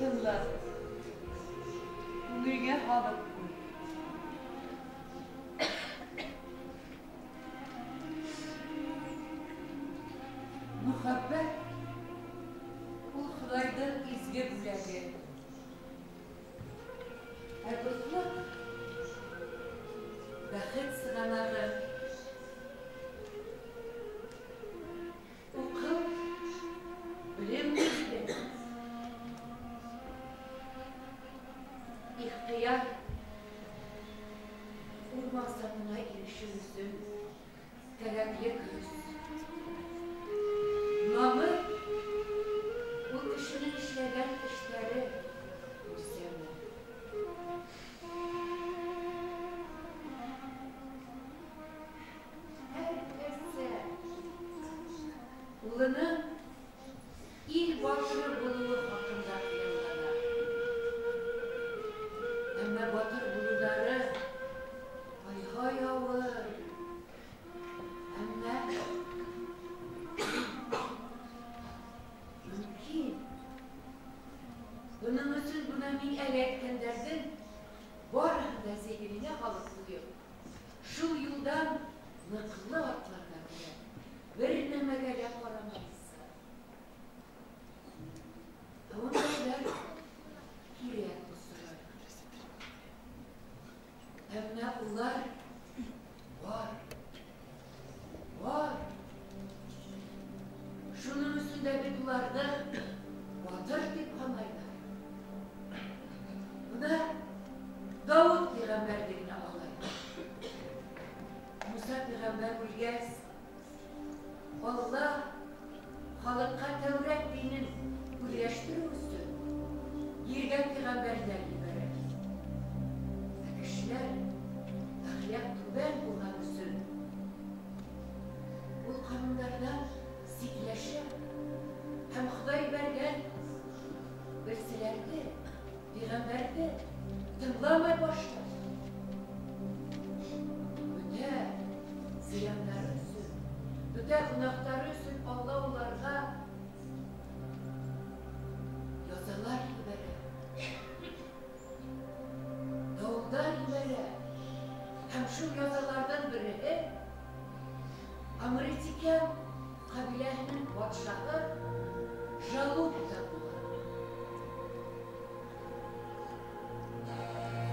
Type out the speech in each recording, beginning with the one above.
Тыңла. Күңелгә һалып ҡуй. Мөхәббәт ул Хоҙайҙың изге бүләге. Ә дуҫлыҡ бәхет сығанағы. Уҡып, белем бирҙе. Ихтыяр ул маҡсатыңа ирешеү өсөн кәрәкле көс. Намыҫ ул кешенең эшләгән эштәре үлсәме. Һәр әсә улының ил батыры булыуы хаҡында хыяллана. Әммә батыр булыуҙары ай-һай ауыр. Әммә мөмкин. Бының өсөн бына мин әле әйткәндәрҙең барыһын да зиһенеңә һалып ҡуйып, шул юлдан ныҡлы атларға кәрәк. Бер нәмәгә лә ҡарамайынса. Ә ундайҙар һирәк осрай. Әммә улар бар. Бар. Шуның өсөн дә бит уларҙы батыр тип һанайҙар. Бына Дауыт пәйғәмбәрҙе генә алайыҡ. Муса пәйғәмбәр үлгәс, Алла халыҡҡа Тәүрәт динен үҙләштереү өсөн ергә пәйғәмбәрҙәр ебәрә. Ә кешеләр әхлаҡ түбән булған өсөн ул ҡанундарҙан ситләшә һәм Хоҙай ебәргән берселәрҙе, пәйғәмбәрҙе тыңламай башлай. Бөтә зыяндары өсөн, бөтә гөнаһтары өсөн Алла уларға язалар ебәрә, дауылдар ебәрә. Һәм шул язаларҙың береһе Амритикян ҡәбиләһенең батшаһы Жалут та була.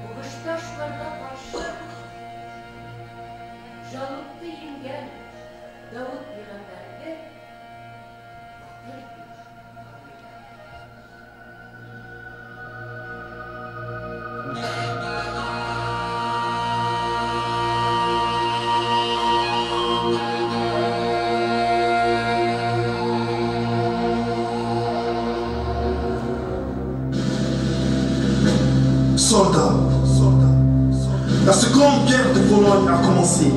Һуғышта шуларға ҡаршы Жалутты еңгән Дауыт пәйғәмбәрҙе батыр тип һанайҙар. Soldats, la seconde guerre de Pologne a commencé.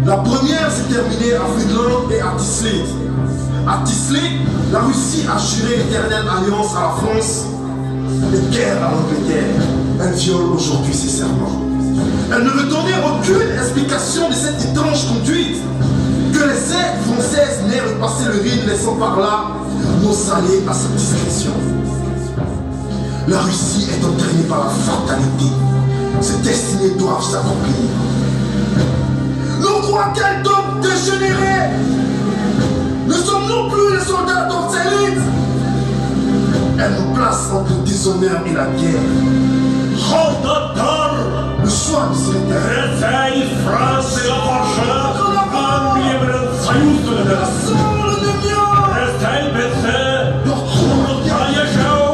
La première s'est terminée à Friedland et à Tislit. À Tislit, la Russie a juré l'éternelle alliance à la France et guerre à l'Angleterre. Elle viole aujourd'hui ses serments. Elle ne veut donner aucune explication de cette étrange conduite. Que les aides françaises n'aient repassé le Rhin, laissant par là nos alliés à sa discrétion. La Russie est entraînée par la fatalité. Ses destinées doivent s'accomplir. Nous croyons quel homme dégénéré! Ne sommes non plus les soldats d'Austerlitz. Elle nous place entre le déshonneur et la guerre. Һалдаттар! Le choix ne serait Рәсәй, Францияға ҡаршы Англия менән союз төҙөне. Рәсәй беҙҙе хурлыҡта йәшәү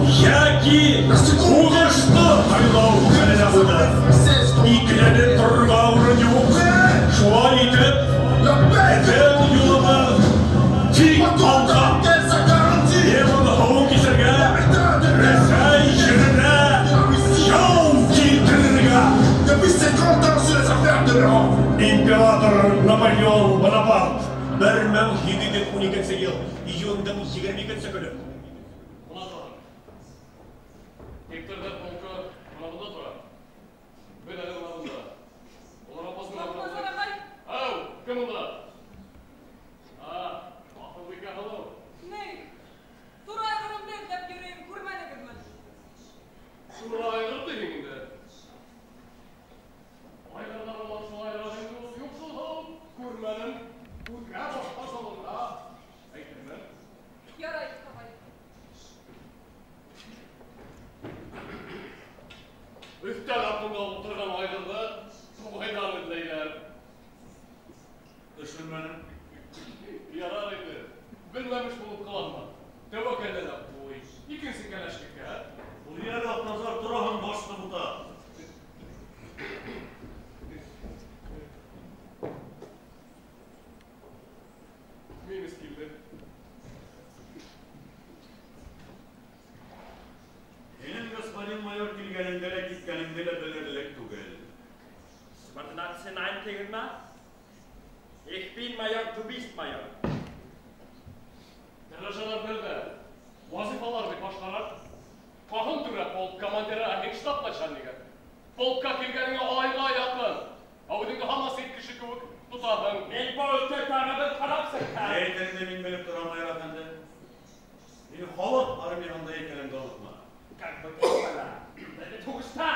йәки һуғышты һайлау хәленә ҡуйҙы. Икеләнеп торорға урын юҡ. Шулай итеп, беҙҙең юлыбыҙ тик алға. Неманы һыу кисергә, Рәсәй еренә яу килтерергә. Depuis 50 ans sur les affaires de l'Europe. Император Наполеон Бонапарт 1812 йыл июндың 22 көнө. Гекторҙар полкы бына бында тора. Беҙ әле бына бында. Улар апасы менән Мазар ағай. Ау, кем унда? А, Аҡылбикә һылыу. Ни? Тура айғырымды эҙләп йөрөйөм, күрмәнем. Әйтегеҙме? Ich bin Major, du bist Major. Дәрәжәләр берҙә. Вазифалар бит башҡараҡ. Ҡаһын түрә полк командиры, ә һин штаб начальнигы. Полкка килгәнеңә айға яҡын. Ә үҙеңде һаман сит кеше кеүек тотаһың. Мин полкты тағы бер ҡарап сыҡһам. Әйткәнеңде мин белеп торам, майор әфәнде. Һин халыҡ армияһында икәнеңде онотма. Как бы то ни было, беҙ бит һуғышта,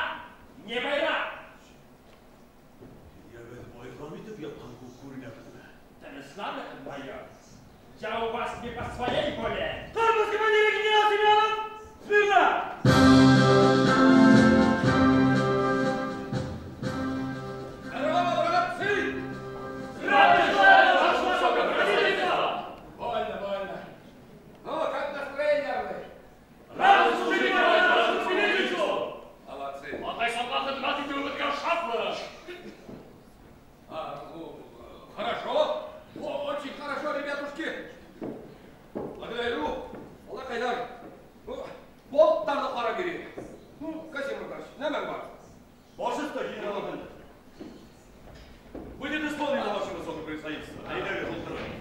не байрам. Йә беҙ байрам итеп ятҡан кеүек күренәбеҙме? Тынысланығыҙ, майор. Я у вас не по своей воле. Корпус командира генерал Семенов! Смирно! Здорово, братцы! Здравия желаю, ваше высокопревосходительство! Вольно, вольно. Ну, как настроение, орлы? Рады служить вашему величеству! Молодцы. Атай-санға хеҙмәт итеүебеҙгә шатбыҙ. А, ну, хорошо. Очень хорошо, ребятушки. Благодарю. Аллаҡайҙар. Ну, полктарҙы ҡарап йөрөйөк. Ну, Касим Муртазович, нәмәң бар? Баш өҫтө, генерал әфәнде. Будет исполнено, ваше высокопревосходительство. Әйҙәгеҙ, ултырығыҙ.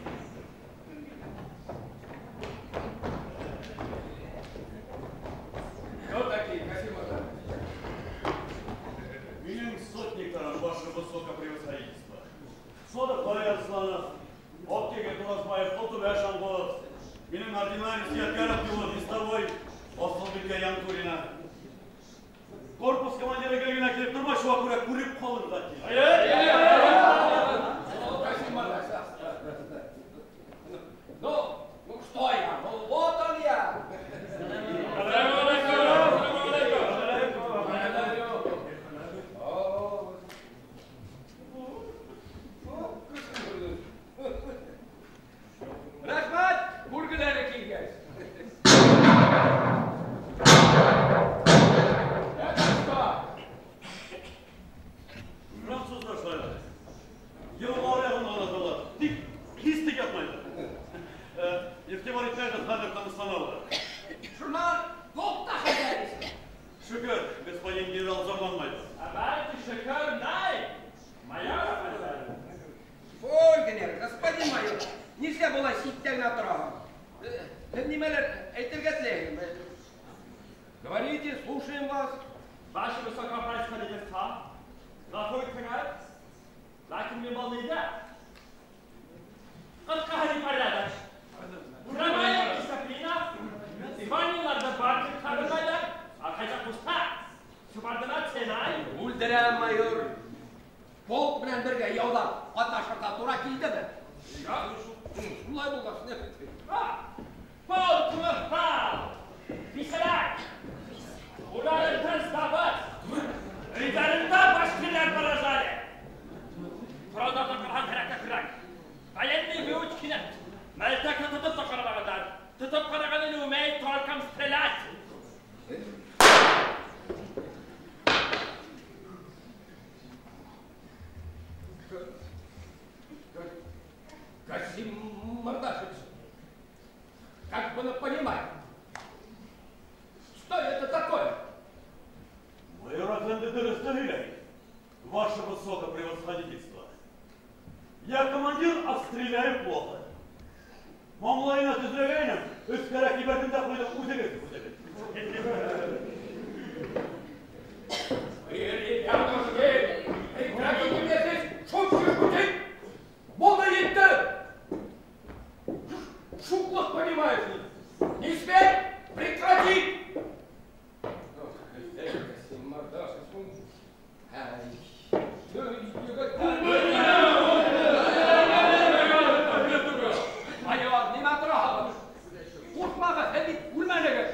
Кто такие, Касим Муртазович? Минең сотниктарым, ваше высокопревосходительство. Содыҡбай Арысланов, Октегин Туразбаев, Ҡолтөбә Шанғолов, минең ординарец Ядгәров Юлов, вестовой Асылбикә Янтурина. Корпус командиры гел генә килеп тормай, шуға күрә күреп ҡалырға тиеш. Ну, Касим Муртазович, ну, ну что я? Ну, вот он я. Ассаламу алейкум! Ассаламу алейкум! Благодарю. О, о, Касим Муртазович. Рәхмәт, күргеләре килгәс. Это что? Француздар шулай. Йылға аръяғында ғына торалар. Тик һис тик ятмайҙар. Иғтибар итмәгеҙ, хәҙер тынысланалар. Шунан полкта хәлдәр. Шөкөр, господин генерал зарланмайҙы. Давайте шөкөр, най! Майор әфәнде. Фольгнер, господин майор, нишләп улай ситтә генә тораһың? Һеҙ нимәлер әйтергә теләйһегеҙме? Говорите, слушаем вас. Ваше высокопревосходительство, ғәфү итегеҙ, ләкин мин был нидә? Ҡырҡаһы порядок. Прямая дисциплина, званиеларҙы бартып табылмайҙар, а ҡайҙа ҡушһа, субординация най. Үлтерәм, майор. Полк менән бергә яуҙа ҡатнашырға тура килдеме? Шулай булғас, ни? Полк мыҡтау, бисәләр, улары тыныс. Өйҙәрендә башкирҙар поражали. Ҡоралдарҙан ҡалһаң һәләкәт көрәк. Военный выучки нет. Мылтыҡты тотоп та ҡарамағандар. Тотоп ҡарағанын умеет толком стрелять. Касим Мордашевич, как бы понимать, что это такое? Майор әфәнде дөрөҫ һөйләй. Ваше высокопревосходительство. Я командир, а стреляю плохо. Маңлайына төҙләгәйнем, өҫкәрәк ебәрҙем дә ҡуйҙым, үҙегеҙ күҙәгеҙ. Ребятушки, прекратите мне здесь шутки шутить! Булды етте! Шуҡлыҡ, понимаешь ли? Не смей прекратить! Касим Мордашевич, ну, ай, майор, нимә тораһығыҙ? Ҡурҡмағыҙ, һеҙ бит үлмәнегеҙ.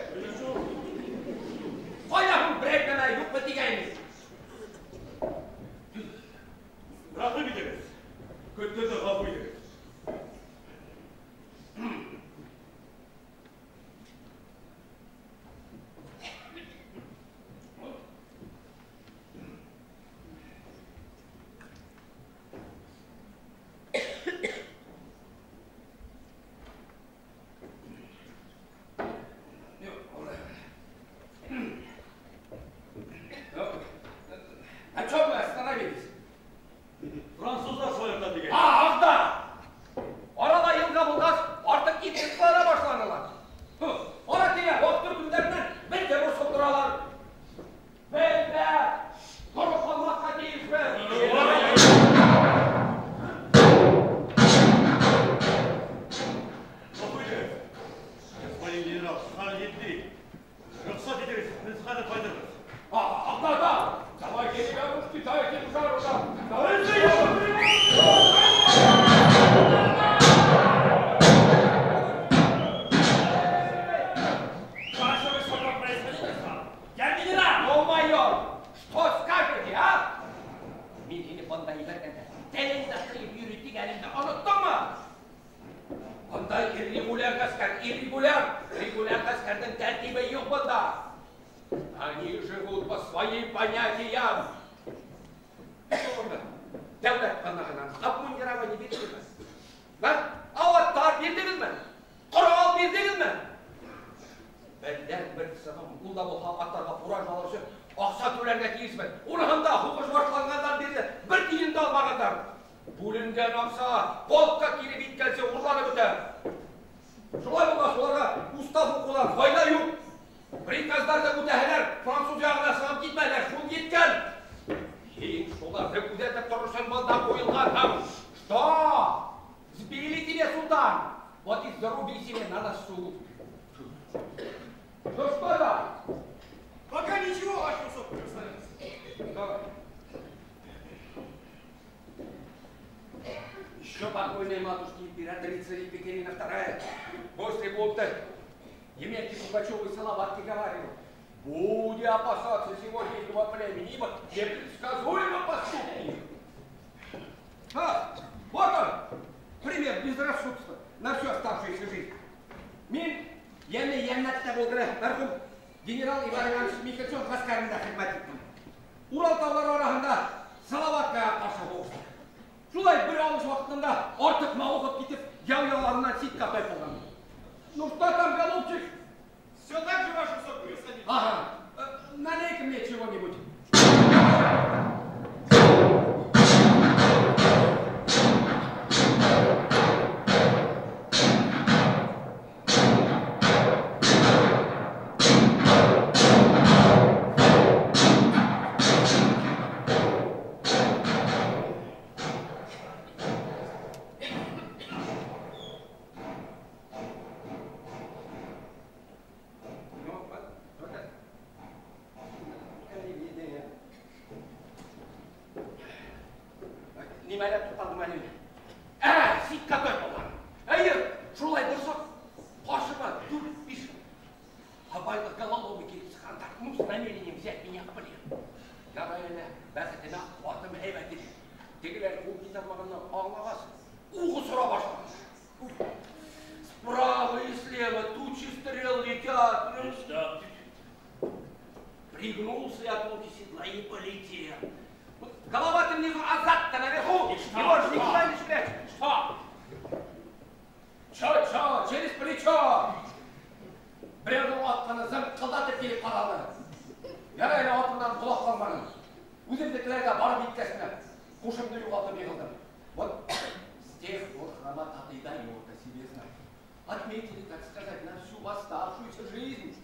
Регуляр ғәскәр, иррегуляр. Регуляр ғәскәрҙең тәртибе юҡ бында. Они живут по своим понятиям. Дәүләт ҡанағынан обмундирование бирҙегеҙме? Аттар бирҙегеҙме? Ҡорал бирҙегеҙме? Берҙән-бер сығым, ул да булһа аттарға фураж алыр өсөн аҡса түләргә тейешбеҙ. Уныһын да һуғыш башланғандан бирле бер тиен дә алмағандар. Бүленгән аҡса полкка килеп еткәнсе урланып бөтә. Шулай булғас, уларға устав уҡыуҙан файҙа юҡ. Приказдарҙы үтәһәләр, француз яғына сығып китмәһәләр, шул еткән. Һин шуларҙы күҙәтеп торор өсөн бында ҡуйылғанһың. Что? Сбили тебе, султан? Вот и заруби себе на носу. Ну что там? Пока ничего, ваше высокопревосходительство. Давай. Еще покойная матушка императрица Екатерина II после бунта Емельки Пугачева и Салаватки говорила: «Буди опасаться сегодняшнего племени, ибо непредсказуемо поступки». А, вот он, пример безрассудства на всю оставшуюся жизнь. Мин йәне йәннәттә булдыра, мәрхүм генерал Иван Иванович Михельсон ғәскәрендә хеҙмәт иттем. Урал таулары араһында Салаватҡа ҡаршы һуғышты. Шулай бер алыш ваҡытында артыҡ мауығып китеп, яу яланынан ситкә тайпылған. Ну что там, голубчик? Все так же, ваше высокопревосходительство. Ага. Налей-ка мне чего-нибудь. Нимәләп туҡталдым әле? Ситкә тайпылған. Эйе, шулай торһаҡ, ҡаршыма 4-5 һыбайлы гололобый килеп сыҡҡандар. Ну, с намерением взять меня в плен. Ярай әле, бәхетемә атым һәйбәт ине. Тегеләр ҡыуып китә алмағандан аңлағас, уғы сора башлаған. Справа и слева тучи стрел летят. И что? Пригнулся я от луки седла и полетел. Голова-то внизу, а зад-то наверху. Его же никуда не спрячешь. Что? Чё-чё, через плечо. Берәүҙең атҡаны зыңҡылдатып килеп ҡаҙалды. Ярай әле атымдан ҡолап ҡалманым. Үҙемдекеләргә барып еткәсенә һушымды юғалтып йығылдым. Вот с тех пор хромота и дает о себе знать. Отметили, так сказать, на всю оставшуюся жизнь.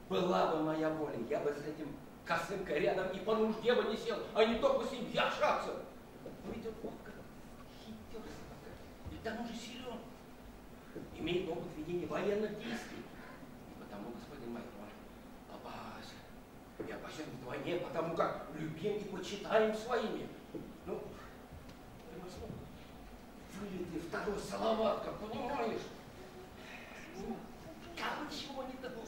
Была бы моя воля, я бы с этим косынкой рядом и по нужде бы не сел, а не только с ним яшаться. Но ведь он вот как хитер, и к тому же силен, имеет опыт ведения военных действий. И потому, господин майор, он опасен. И опасен вдвойне, потому как любим и почитаем своими. Ну, вылитый второй Салаватка, понимаешь? Ну, как чего не того.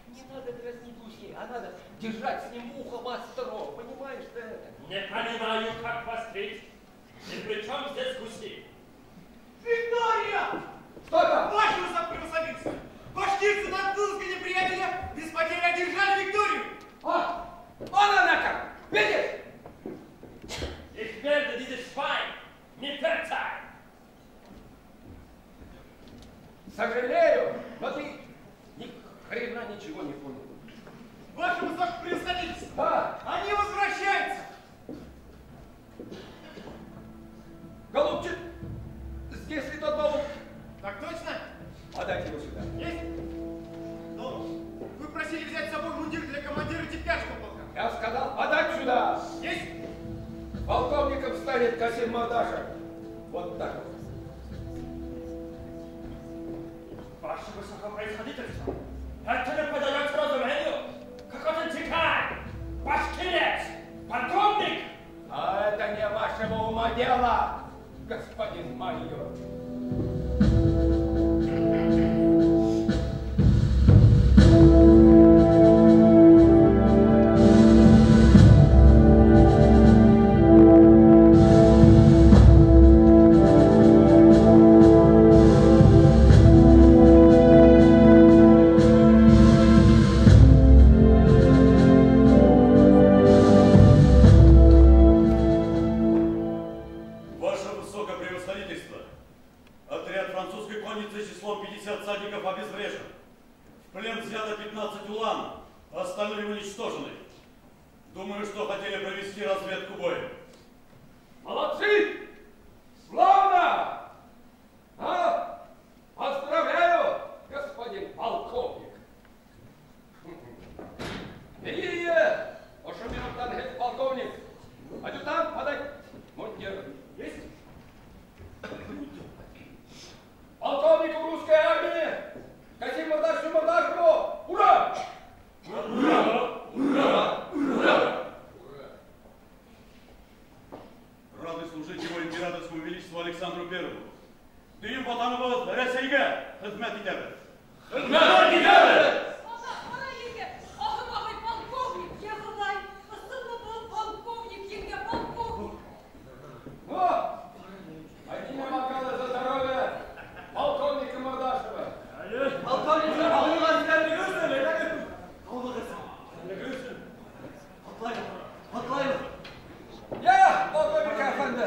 Не надо дразнить гусей, а надо держать с ним ухо востро, понимаешь ты это? Не понимаю, как вострить. И при чем здесь гуси? Виктория! Что там? Ваше высокопревосходительство! Башкирцы на вылазке неприятеля без потерь одержали Викторию! А! Вон она как! Видишь? Ich werde dieses Schwein не verzeihen! Сожалею, но ты ни хрена ничего не понял. Ваше высокопревосходительство! А? Они возвращаются! Голубчик, здесь ли тот бабу? Так точно? Подайте его сюда. Есть? Но вы просили взять с собой мундир для командира Тептярского полка. Я сказал, подать сюда! Есть? Полковником станет Касим Мадашев. Вот так вот. Ваше высокопревосходительство, это не подается разумению. Какой-то дикарь, башкирец, полковник. А это не вашего ума дело, господин майор. Думаю, что хотели провести разведку боем. Молодцы! Славно! А? Поздравляю, господин полковник! Ие, ошо минуттан полковник. Адъютант, подай мундир. Есть? Полковнику русской армии Касим Мордашеву Мордашеву! Ура! Ура! Ура! Ура! Рады служить его императорскому величеству Александру Первому. Бөек Ватаныбыҙ Рәсәйгә хеҙмәт итәбеҙ. Хеҙмәт итәбеҙ! Ана, еңгә, Ҡаһым ағай полковник, йә Хоҙай, ысынмы был полковник, еңгә, полковник. Ну, поднимем бокалы за здоровье полковника Мордашева. Полковник, Я, полковник әфәнде,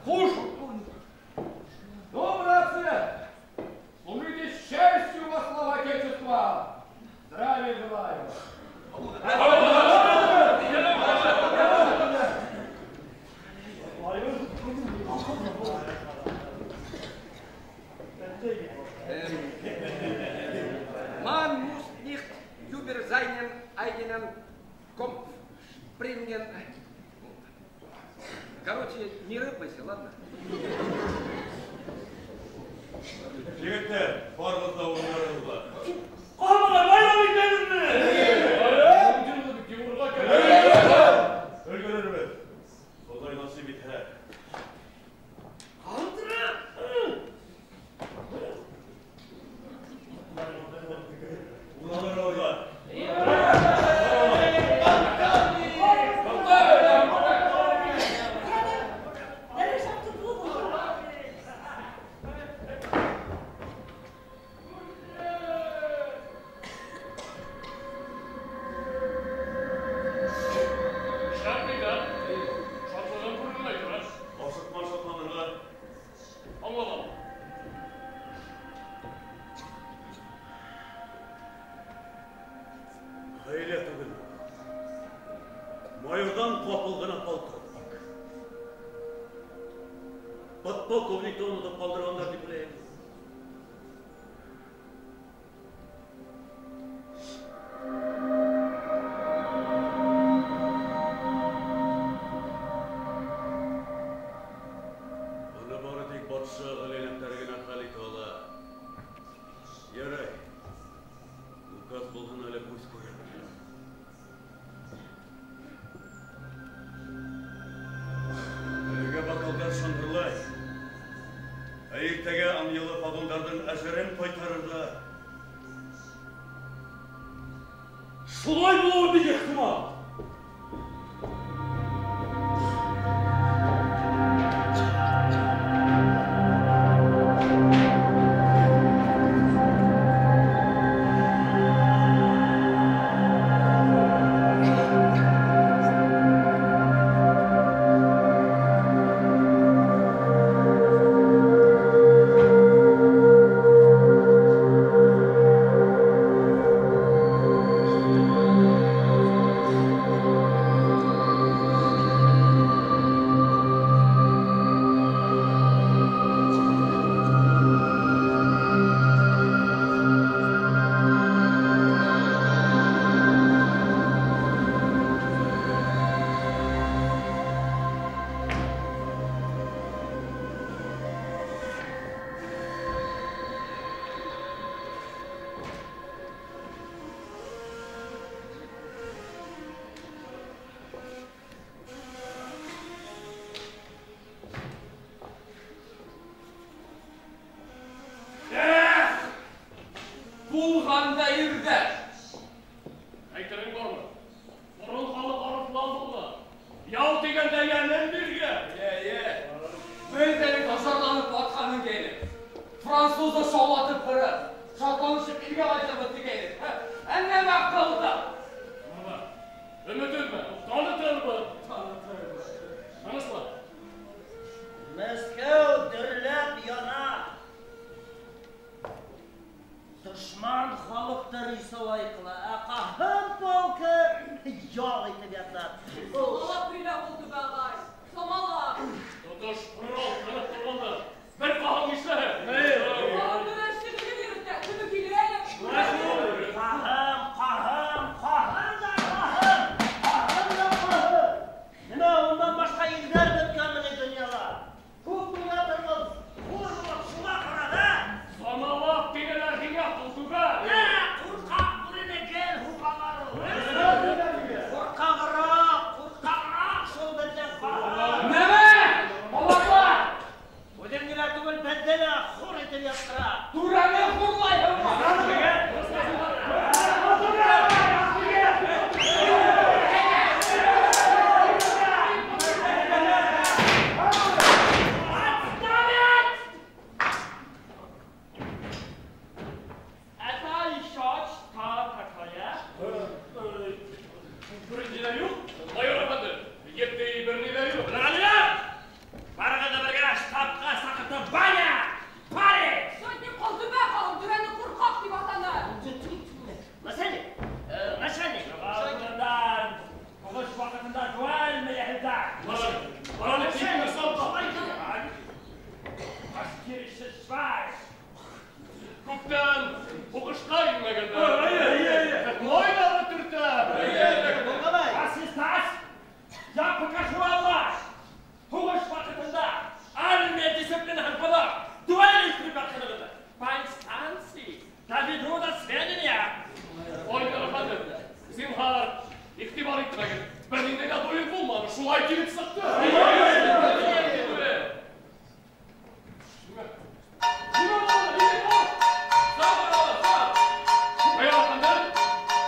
кушаю. Ну, братцы, служите счастью во славу Отечества. Здравия желаю. Man muss nicht über seinen eigenen Kopf springen. Короче, не рыпайся, ладно? Егеттәр, барығыҙ ҙа урындарығыҙға. Ҡаһым ағай, байрам итәбеҙме? Өлгөрөрбөҙ. Хоҙай насип итһә. Ураларығыҙға. Шатлығың күренмәй тора. Ашыҡма шатланырға. Аңлаған. Ғаилә түгел. Майорҙан ҡапыл ғына полковник. Подполковникты онотоп ҡалдырғандар тип уйлайым. Быны бары тик батша ғалиәнәптәре генә хәл итә ала. Ярай. Указ булһын әле, күҙ күрер. Әлегә бокалдар шыңғырлай. Ә иртәгә ынйылы погондарҙың әжерен ҡайтарырҙар. Шулай булыуы бик ихтимал. Булған да ирҙә. Әйтерең бармы? Борон халыҡ арыҫлан булған. Яу тигәндә йәнен биргән. Е. Беҙ әле насарланып батҡанын килеп. Французды шаулатып ҡырып, шатланышып илгә ҡайтабыҙ тигәйнек. Ә нәмә ҡылды? Баба, өмөт өҙмә, танытырбыҙ. Танытырбыҙ. Тыныслан. Мәскәү дөрләп яна. Дошман халыҡты рисовай ҡыла, ә Ҡаһым полкы ял итеп ята. Бар әле, киемеңне сал да. Башкирше швай. Күптән һуғышҡа инмәгәндәр. Майҙары төртә. Das ist das. Я покажу Allah. Һуғыш ваҡытында армия дисциплинаһын боҙоп, дуэль ойоштороп ятҡанығыҙҙы. По инстанции доведу до сведения. Майор әфәндем, зинһар, иғтибар итмәгеҙ. Бер ниндәй ҙә дуэль булманы, шулай килеп сыҡты. Майор әфәндем,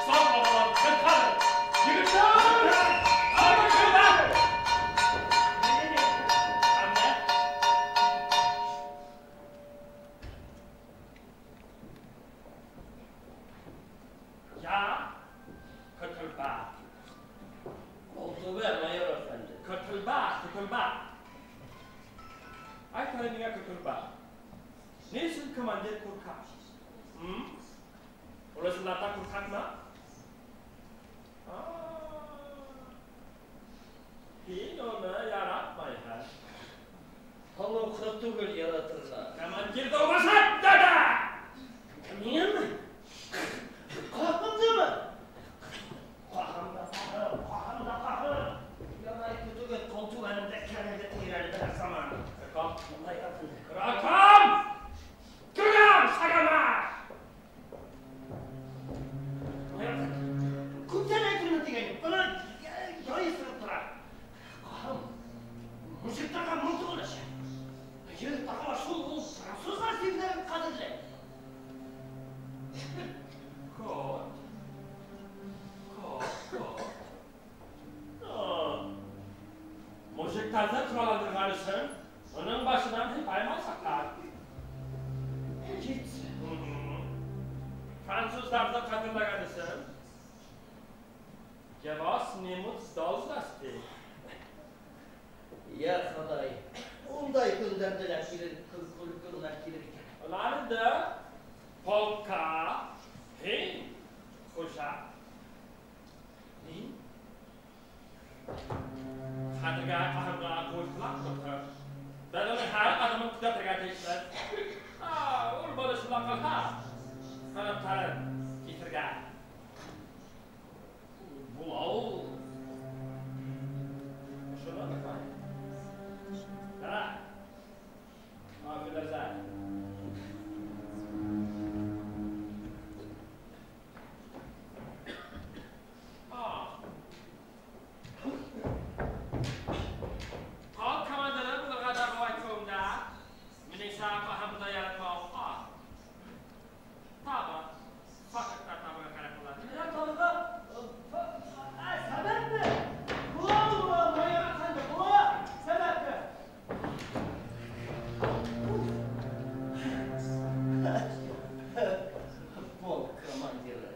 саҡ бабалар, беҙ хәҙер. Егеттәр! Я Котолба. Колтубе, майор әфәнде. Котолба, Котолба. Айт әле миңә, Котолба. Ни өсөн командир ҡурҡа? Ул ысынлап та ҡурҡаҡмы? Һин уны яратмайһың. Холоҡо түгел яратырға. Командирҙы уважать надо! Минме? Ҡаһымдымы? Ҡаһым да ҡаһым, ҡаһым да ҡаһым. Ярай түгел, ҡолтубәнемдә кәрәлде тирәлде һәр заман. Майор әфәнде. Ракам! Кругом шагома! Майор әфәнде, күптән әйтермен тигәйнем, бына яй һөрөп тора. Ҡаһым, мужиктарға моң түгел эше. Егеттәргә шул ул француздар сирҙәре ҡәҙерле. Кот. Кот, кот. Мужиктарҙы ҡоралландырған өсөн уның башынан һыйпаймайсаҡтар. Китсе. Француздарҙы ҡәҙерләгән өсөн Гевас немут с должности. Я Хоҙай, ундай көндәрҙе лә килер, көннәр килер икән. Улар инде полка һин хужа. Мин? Хәҙергә ҡаһымға ҡуй ҡолаҡ тотор. Беҙ уның һәр аҙымын күҙәтергә тейешбеҙ. Ул был шунда ҡалһа, ҡанаттарын киҫергә. Була ул. Ошоно онотма. Ҡара. Афиҙерзә. Полк командиры булырға дәғүә итеүемдә минеңсә ҡаһымды яратмауға тағы факттар табырға кәрәк була. Яратмауға сәбәпме? Була ул, майор әфәнде, була сәбәпме? Полк командиры.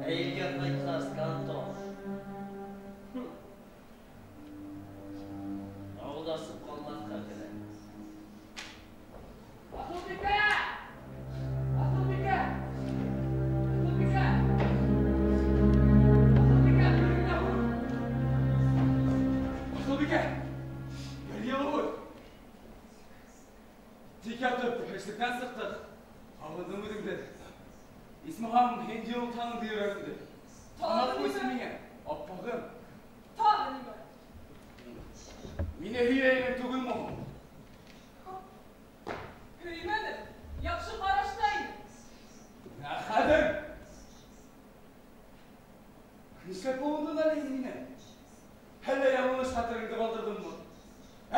Әйелгә ҡайтҡас кантон. Ауыҙ асып ҡалмаҫҡа кәрәк. Аҫылбикә! Аҫылбикә! Аҫылбикә! Аҫылбикә, күреңдә һуң. Аҫылбикә! Гел Тик ятып, эшлектән сыҡтыҡ. Һағындым үҙеңде. Исмаһам, һин йылытаң йөрәгемде. Танып ҡуйсы миңә, аппағым. Тағы нимә? Мине һөйәйең түгелме һуң? Һөймәнем, яҡшы ҡарашта инем. Ә хәҙер? Нишләп быуындың әле һин мине? Әллә яңылыш хәтереңде ҡалдырҙыңмы?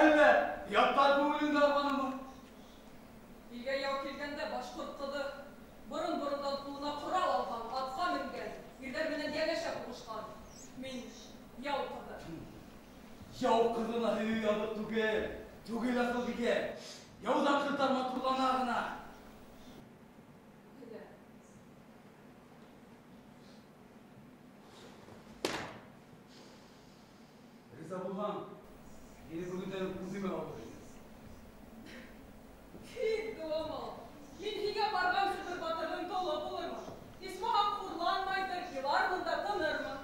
Әллә яттар күңелеңде алғанымы? Илгә яу килгәндә башҡорт ҡыҙы борон-борондан ҡулына ҡорал алған, атҡа менгән, ирҙәр менән йәнәшә һуғышҡан. Мин яу ҡыҙы. Яу ҡыҙына һөйөү яҙыҡ түгел, түгел Аҫылбикә. Яуҙан ҡыҙҙар матурлана ғына. Белә. Риза булһаң, һине бөгөндән үк үҙемә алып инем. Кит, дуамал. Мин һиңә барған Себер батырҙың толо булырмын. Исмаһам хурланмайҙыр, илармын да тынырмын.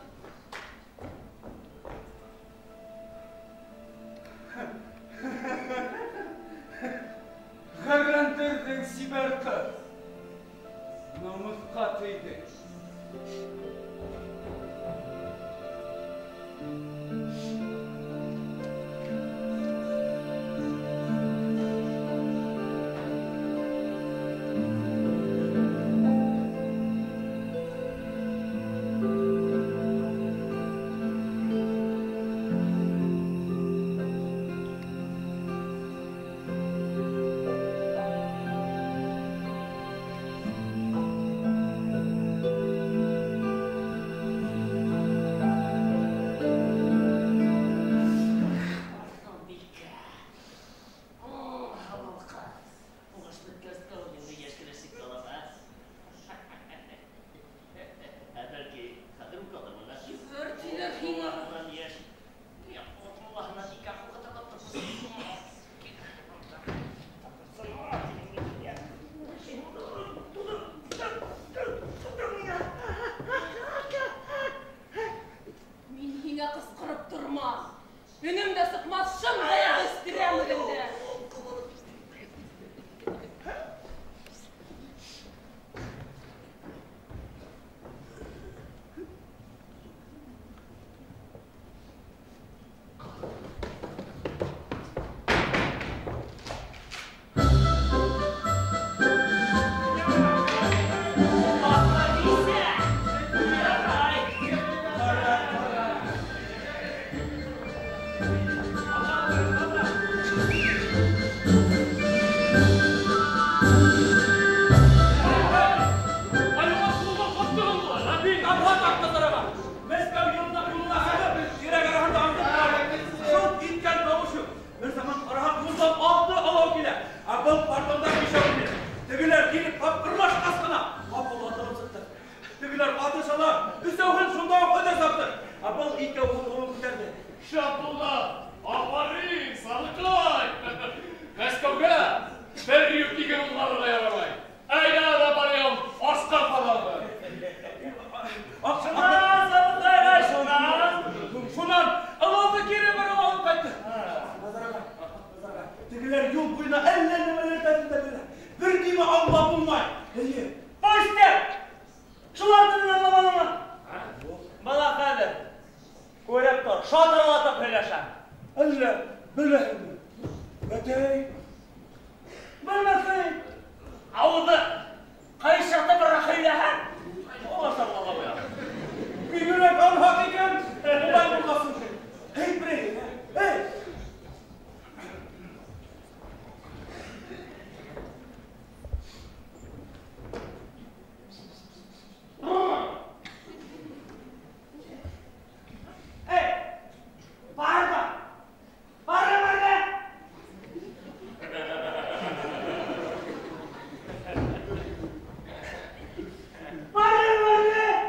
Барыр, барыр!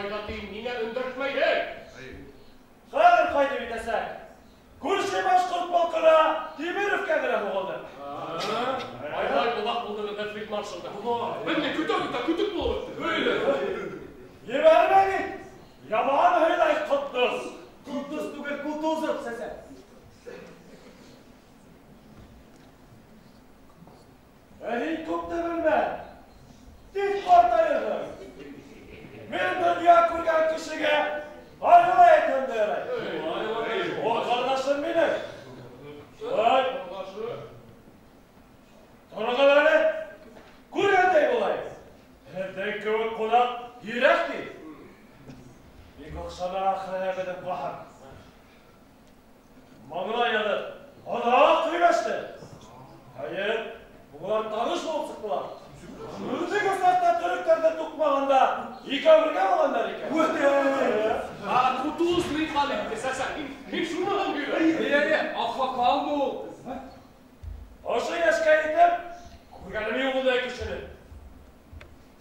ҡайҙа тием, ниңә өндәшмәйһең? Хәҙер ҡайтып етәсәк. Күрше башҡорт полкына Тимировка генә һуғылды. Ай-һай, ҡолаҡ булдығыҙ фельдмаршалда. Беҙ ни көтәбеҙ ҙә көтөк булып бөттө. Ебәрмә бит! Яман һыйлай Ҡотдос. Ҡотдос түгел, Кутузов, сәсә. Ә һин күп тә белмә. Тиҙ ҡартайырһың. Мин донъя күргән кешегә айғылай әйтһәм дә ярай. О, ҡарҙашым минең. Ой, тороғоҙ әле. Күргәндәй булайым. Һеҙҙең кеүек ҡунаҡ һирәк ти. Бик оҡшаны ахырыһы беҙҙең ҡаһар. Маңлай яҙып, оҙаҡ һөйләште. Хәйер, улар таныш булып сыҡтылар. Үҙе саҡта төрөктәрҙе туҡмағанда икәү бергә булғандар икән. А Кутуз ни хәл итте, сәсә? Һин шуны һуң һөйлә. Әйе, аҡһаҡалмы ул? Ошо йәшкә етеп, күргәнем юҡ ундай кешене.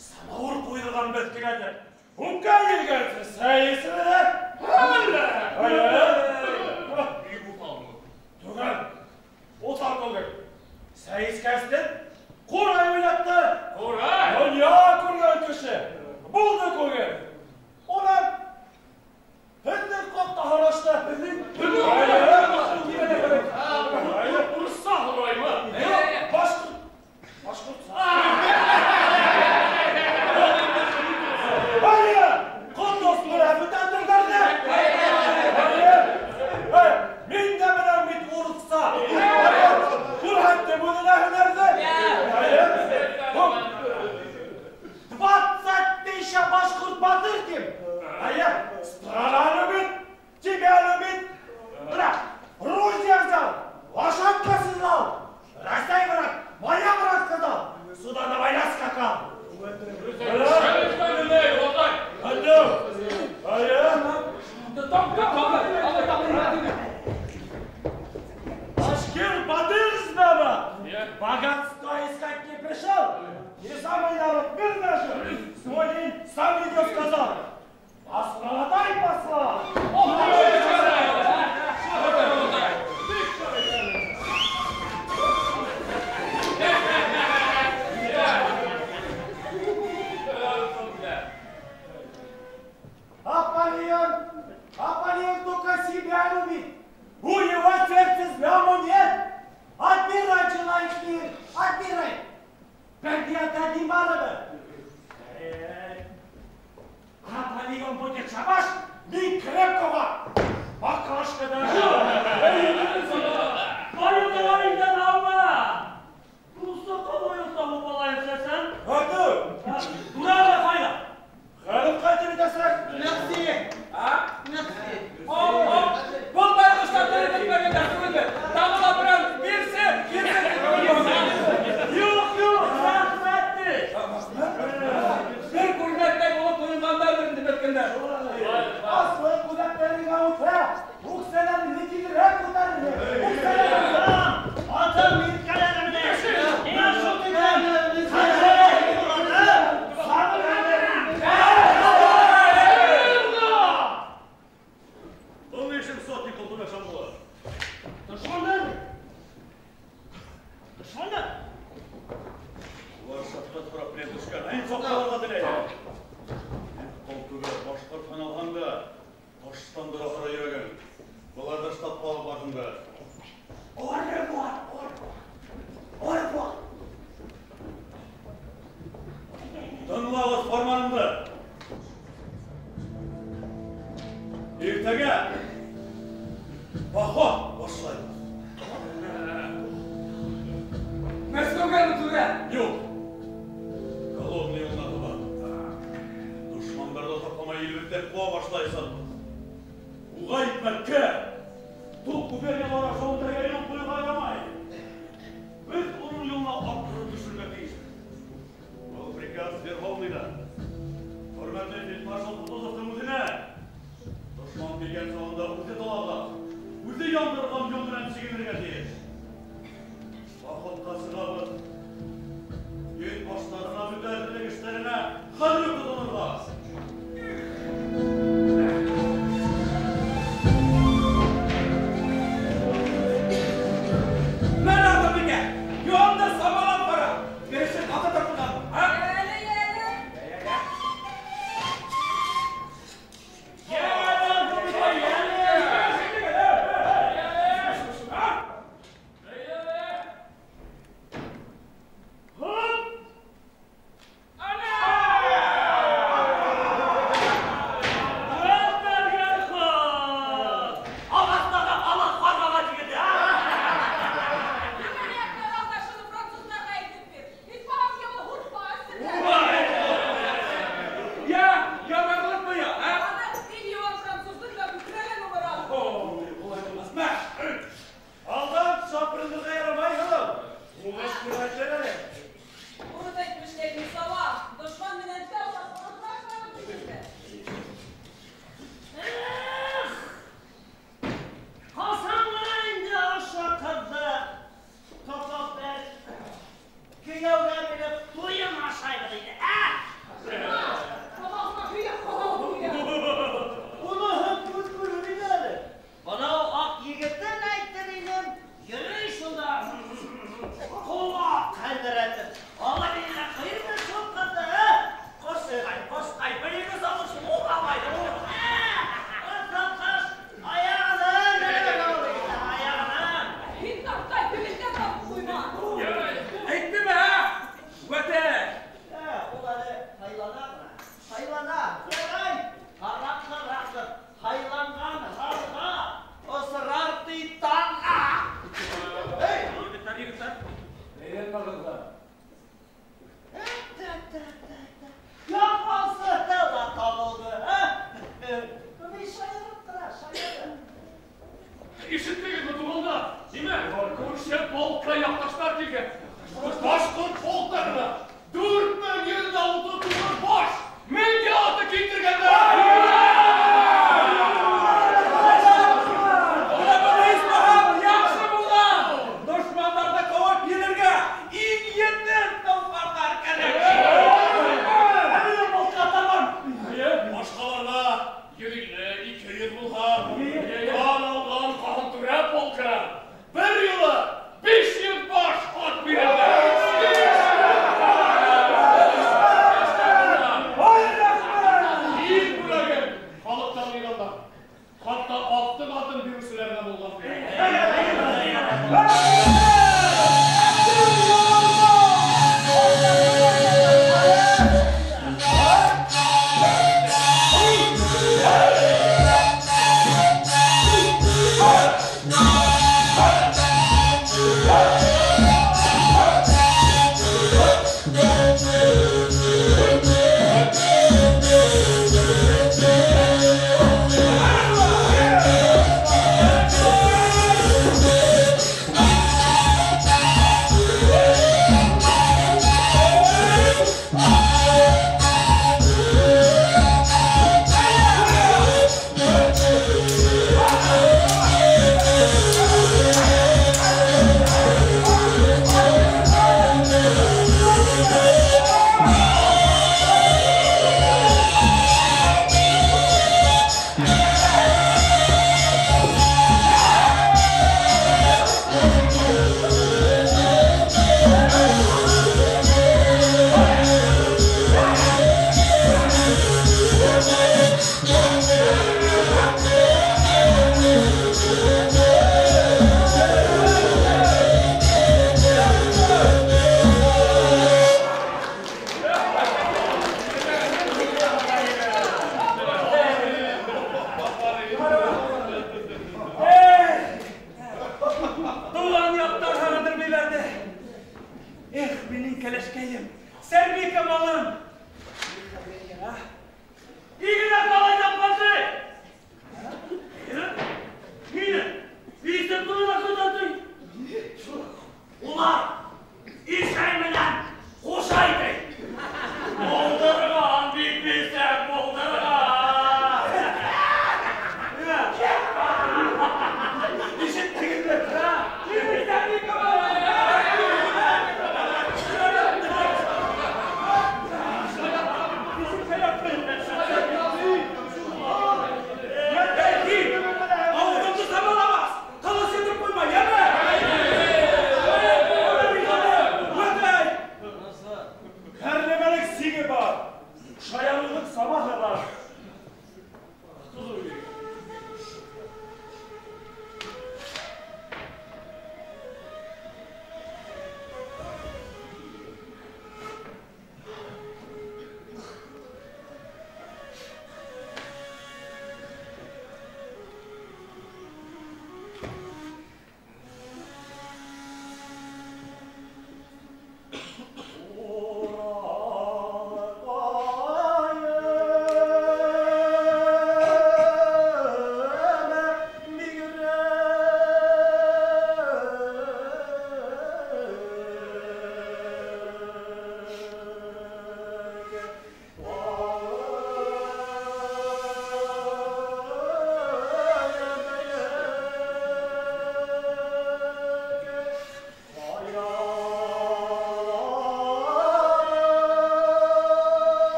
Самауыр ҡуйҙырған беҙ киләтеп. Үпкә елгәнсе сәй эсерҙәр. Әллә? Бик уҫалмы? Түгел, уҫал түгел. Сәй эскәстен ҡурай уйнатты. Ҡурай? Донъя күргән кеше. Булды күгел. Унан һеҙҙең хаҡта һорашты. Урыҫса һораймы? Юҡ, башҡорт. Башҡортса. Әйе, Ҡотдос менән бүтән телдәрҙе. Әйе, мин дә беләм бит урыҫса. Күрһәттем үҙенә һөнәрҙе. Әйе, 20 тысяч башҡорт батыр тим. Әйе, страна любит, тебя любит. Бірақ, ружья взял, лошадка седлал. Растяй, брат, моя, брат, сказал. Сюда на война скакал. Башкир батыр знама. Богатство искать не пришел. Не самый народ мир наш. Свой день сам видел, сказал. Посла дай посла. Аполлон только себя любит. У него сердце знаму нет. Отбирай, человек мир, отбирай. Перди отдадим барыбер. Аполлон будет шабаш, ни крепкого. Баклажка даже. Байылдығарыңдан алма. Руста қалай балайым сәсән? Аты! Дурара қайда? Хәліп қайтып етәсәк? Нәқси! А? Нәқси! Оп, оп! Был байғыштар тәрбиәләгәндәр түгелме? Тағы ла берәү бирсе, бирсе. Юҡ, юҡ, рәхмәтте. Бер күрмәктәй булып туйынғандарҙыр инде бөткәндәр. Аслы күҙәктәреңә үтә, үксәләреңде тиҙерәк күтәрер. Үксәләреңде Атым иркәләнемде. Һиңә шул тиклем. Дошмандар! Дошмандар! Улар шафҡат һорап менән төшкән. Һин соҡаларға теләйһең. Һин ҡол түгел, башҡорт һаналһаң да, таштан ахыры йөрәгең. Быларҙы штабҡа алып барһындар. Орбор! Орбор! Тыңлағыҙ фарманымды. Иртәгә поход башлайбыҙ. Мәскәүгәме түрә? Юҡ. Коломна юлына таба. Дошмандарҙы оҙаҡламай илебеҙҙә ҡыуа башлайсаҡбыҙ. Уға икмәккә, тул губерниялар аша үтергә юл ҡуйырға ярамай. Беҙ уның юлына арҡыры төшөргә тейешбеҙ. Был приказ Верховныйҙан. Хөрмәтле фельдмаршал Кутузовтың үҙенә. Дошман килгән сағында үҙе талаған, үҙе яндырған юл менән сигенергә тейеш. Походҡа сығабыҙ. Йөҙ баштарына, бөтә әҙерлек эштәренә хәҙер үк тотонорға.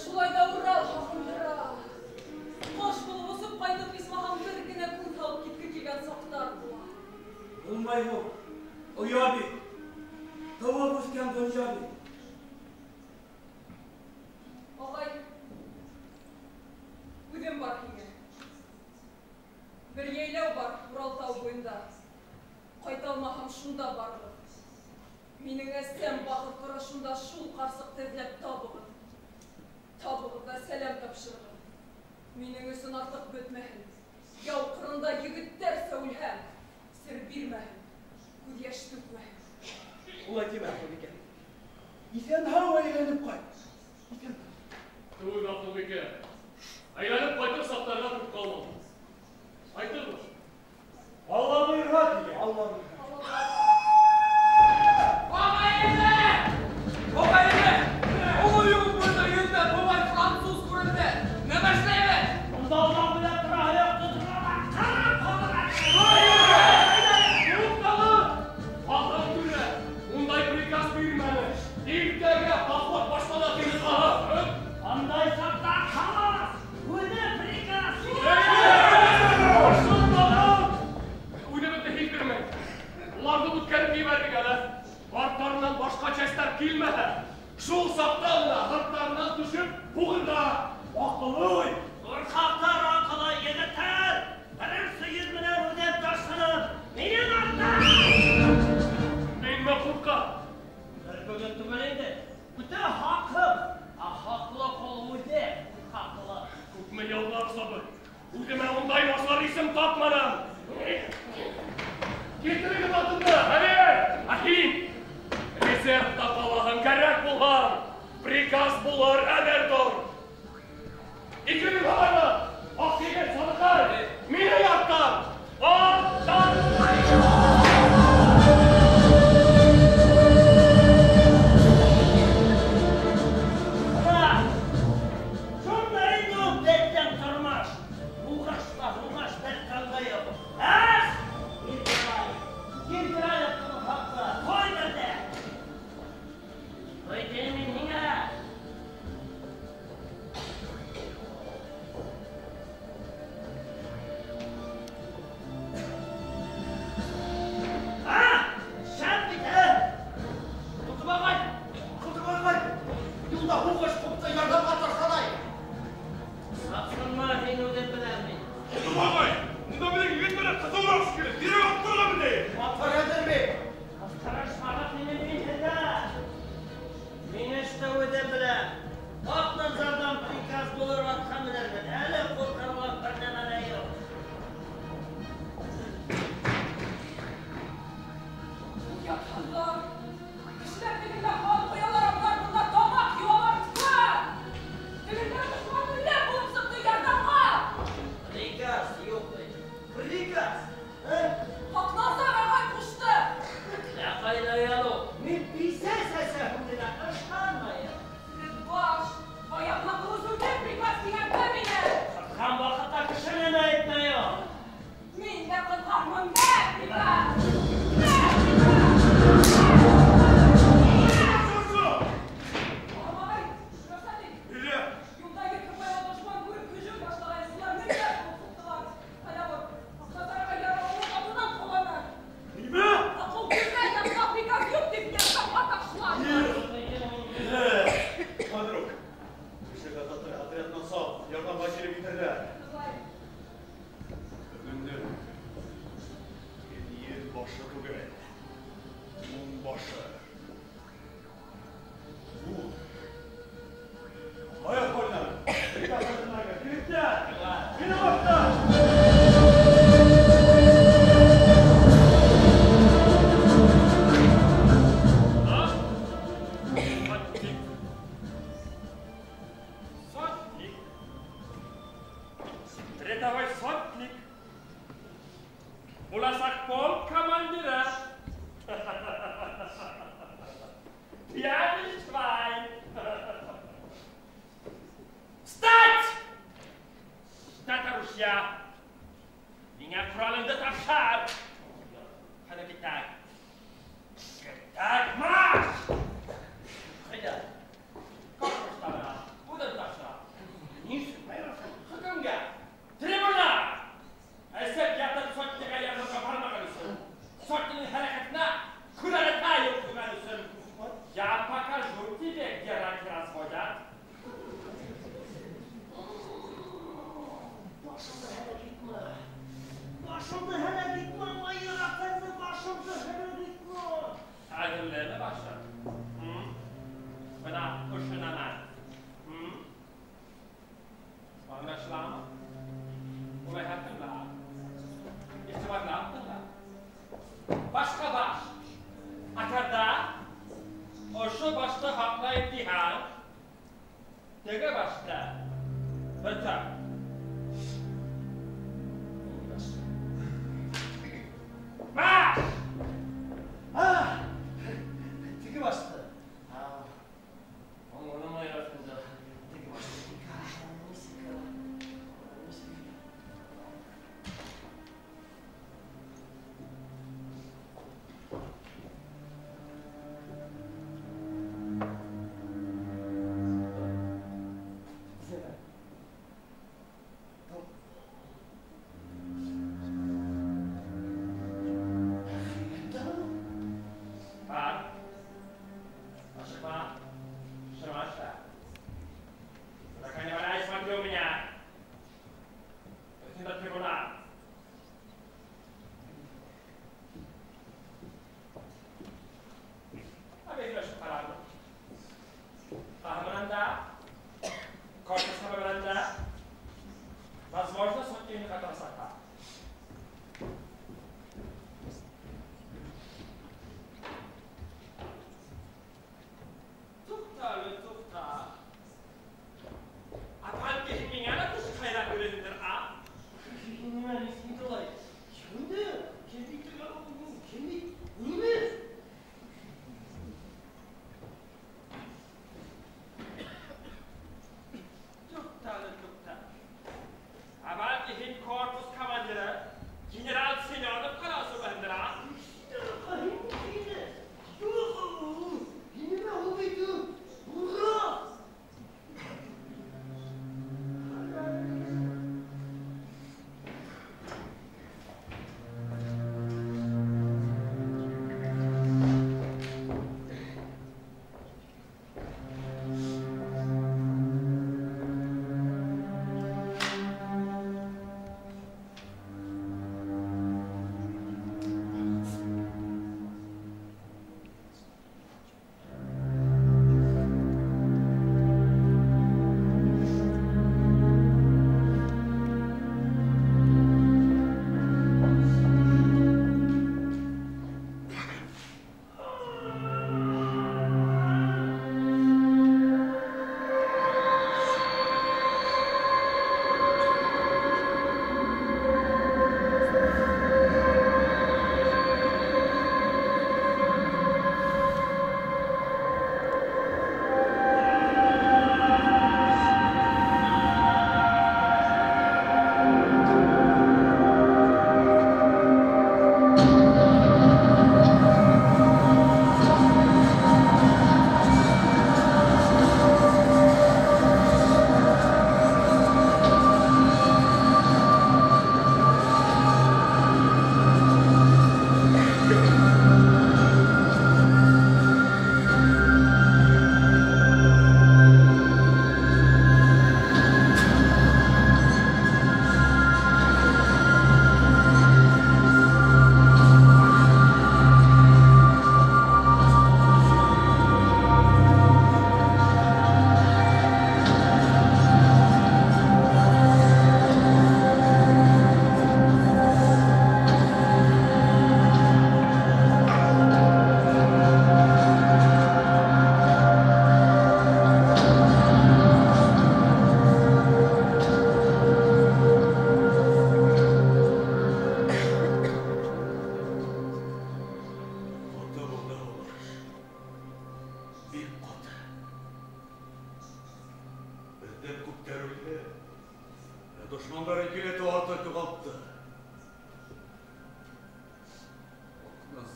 Шулай да Урал һағындыра. Ҡош булып осоп ҡайтып, исмаһам бер генә күҙ һалып китке килгән саҡтар була. Булмай ул. Оя бит. Тыуып үҫкән донъя бит. Ағай, үҙем бар һиңә. Бер йәйләү бар Урал тау буйында. Ҡайта алмаһам, шунда барығыҙ. Минең әсәм бахыр тора шунда, шул ҡарсыҡты эҙләп табығыҙ. Табығыҙ ҙа сәләм тапшырығыҙ. Минең өсөн артыҡ бөтмәһен. Яу ҡырында егеттәрсә үлһәм, сер бирмәһен, күҙ йәш түкмәһен. Улай тимә, Аҡылбикә. Иҫән-һау әйләнеп ҡайт. Иҫән-һау. Түгел, Аҡылбикә. Әйләнеп ҡайтыр саҡтарға күп ҡалманы. Ҡайтырбыҙ. Алла бойорһа, тигән. Алла бойорһа. Ағай-эне! Ағай-эне! Оло юл буйында йөҙҙә тубай француз күренде. Нәмә эшләйбеҙ? Унда белән тора, аяҡ тоторға, ҡырып ҡалырға. Туҡтағыҙ! Ҡаһан түрә, ундай приказ бирмәне. Иртәгә поход башлана тине ҡаһан. Андай саҡта ҡалабыҙ. Үҙе приказ булыр, әҙер тор. 2000 һабайлы, аҡ егет Садыҡай, мине яҡтан, аттан!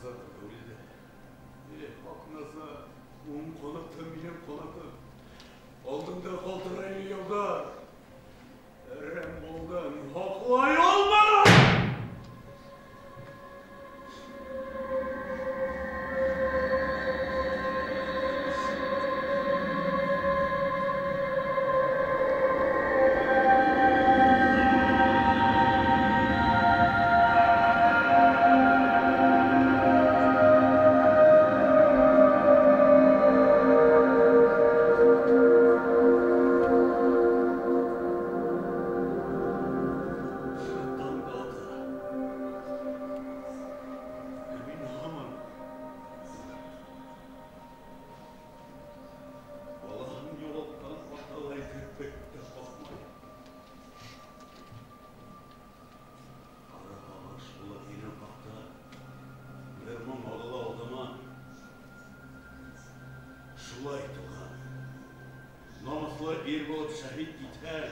Акназар үлде. Акназар, уң ҡанатым, минең ҡанатым. Алдыңда ҡалтырайым яуҙар. Әрәм булдың, һаҡлай алманым! Ир булып шәһит китһәң,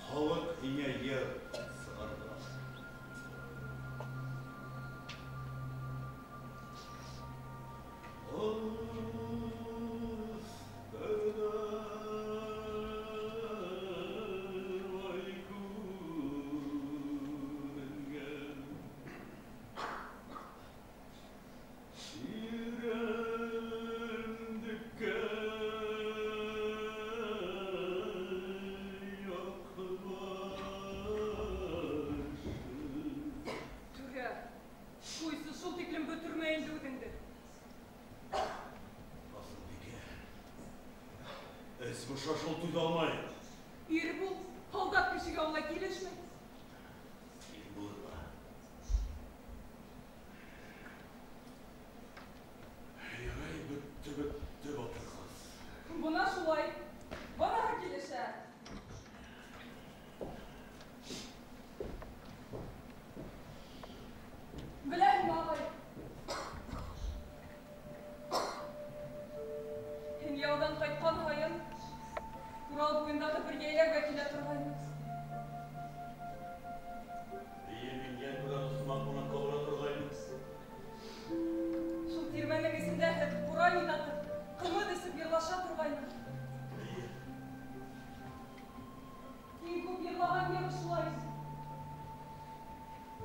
халыҡ һиңә йыр сығарҙы. Ай күренгән Ирәндеккә Шашыл түҙә алмайым. Ир бул, һалдат кешегә улай килешмәй. Ир булырға. Ярай, бөттө, бөттө, батыр ҡыҙ. Бына шулай, барыһы килешә. Беләһеңме, ағай? Һин яуҙан ҡайтҡан һайын Урал буйындағы бер йәйләүгә килә торғайным. Эйе, мин йән күрә дуҫыма ҡунаҡҡа бара торғайным. Шул тирмәнең эсендә һеҙ ҡурай уйнатып, ҡымыҙ эсеп йырлаша торғайным. Эйе. Иң күп йырлаған йыр шулай.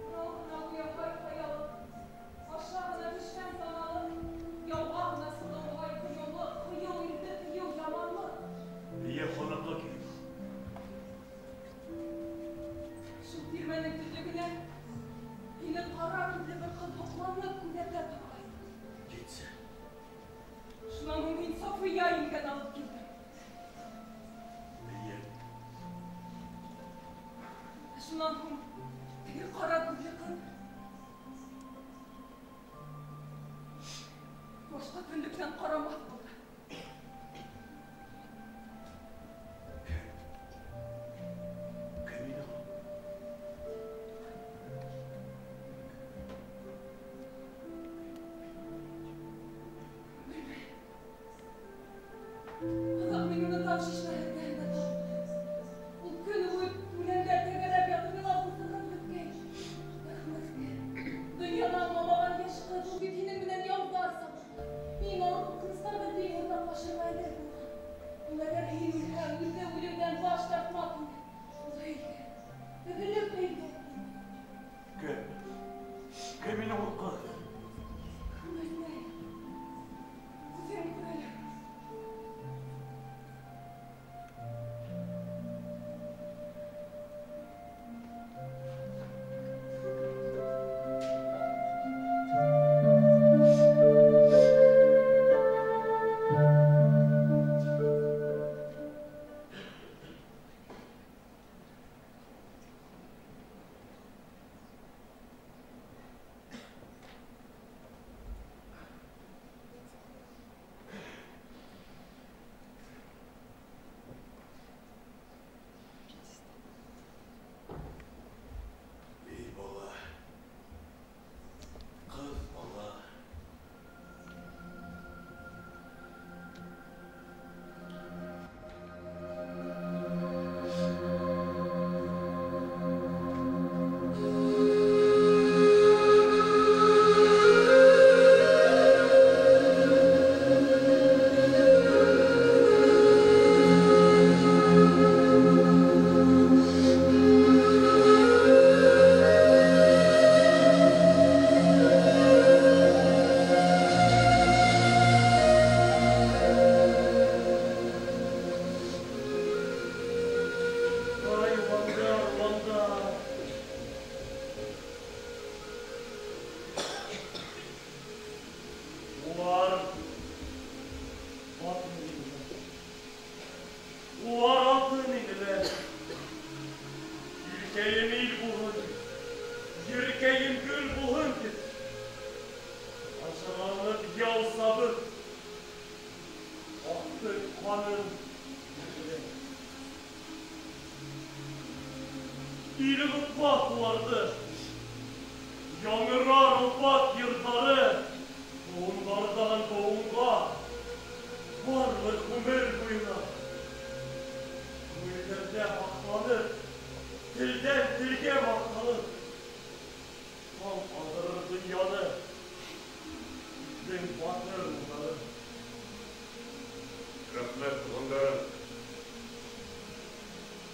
Урал ғына уяуға хаялыҡ, аша ғына төшкән таналыҡ, яуға ғына сығыуға ҡыйыулыҡ, ҡыйыу ирҙе тыйыу яманлыҡ. Эйе, ҡунаҡҡа килеп. Шул тирмәнең төтлөгөнән һине ҡара күҙле бер ҡыҙ һоҡланып күҙәтә торғайны. Китсе. Шунан һуң һин София еңгәне алып килдең. Эйе. Шунан һуң теге ҡара күҙле ҡыҙ башҡа төнлөктән ҡарамаҫ булды. Кем ине ул? Белмәйем. Аҙаҡ мин уны тау шишмәһе эргәһендә таптым. Ул көнө буйы үләндә тәгәрәп ятып илап ултырып бөткәйне. Рәхмәткә. Донъяны аңламаған йәш ҡыҙ, ул бит һинең менән яуҙар сабышҡан. Иң ауыр ҡурҡыныстарҙы тиң уртаҡлашырға әҙер булған. Ул әгәр һин үлһәң, үҙе үлемдән баш тартмаҫ ине. Ул һөйгән, өҙөлөп һөйгән ине. Кем? Кем ине ул ҡыҙ? Белмәйем. Үҙең күр әле. уларҙы. Яңырар олпат йырҙары быуындарҙан быуынға, барлыҡ ғүмер буйына. Күңелдәрҙә һаҡланып, телдән телгә маҡталып, таң ҡалдырыр донъяны беҙҙең батыр улдары. Рәхмәт, туғандарым.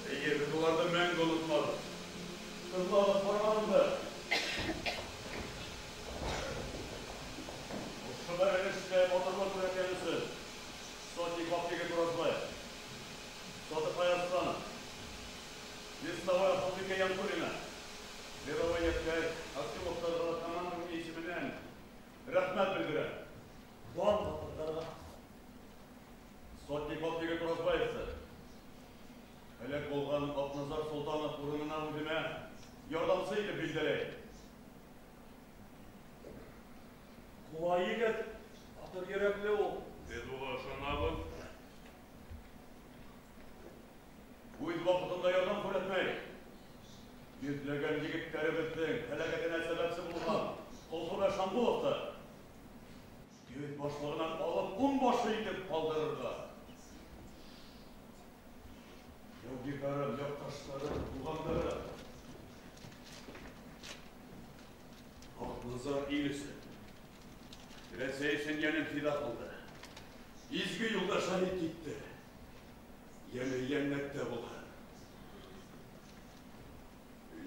Эйе, беҙ уларҙы мәңге онотмабыҙ. Тыңлағыҙ фарманымды. Ошо бәрелештә батырлыҡ күрһәткән өсөн сотник Баптегет Уразбаев, Садыҡбай Арысланов, вестовой Асылбикә Янтуллина, рядовой Йәткәй Аксиловтарға командование исеменән рәхмәт белдерәм. Дан батырҙарға. Сотник Баптегет Уразбаевты һәләк булған Аҡназар Солтанов урынына үҙемә ярҙамсы итеп билдәләйем. Ҡулай егет, батыр йөрәкле ул. Беҙ уға ышанабыҙ. Үҙ ваҡытында ярҙам күрһәтмәй, йөҙләгән егеттәребеҙҙең һәләкәтенә сәбәпсе булған Ҡолһүбә Шамғоловты егет башлығынан алып ун башы итеп ҡалдырырға. Яугирҙарым, яҡташтарым, туғандарым, Аҡназар ил өсөн, Рәсәй өсөн йәнен фиҙа ҡылды. Изге юлда шәһит китте. Йәне йәннәттә булһын.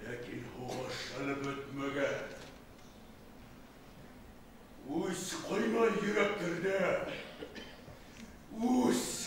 Ләкин һуғыш әле бөтмәгән. Үс ҡайнай йөрәктәрҙә. Үс!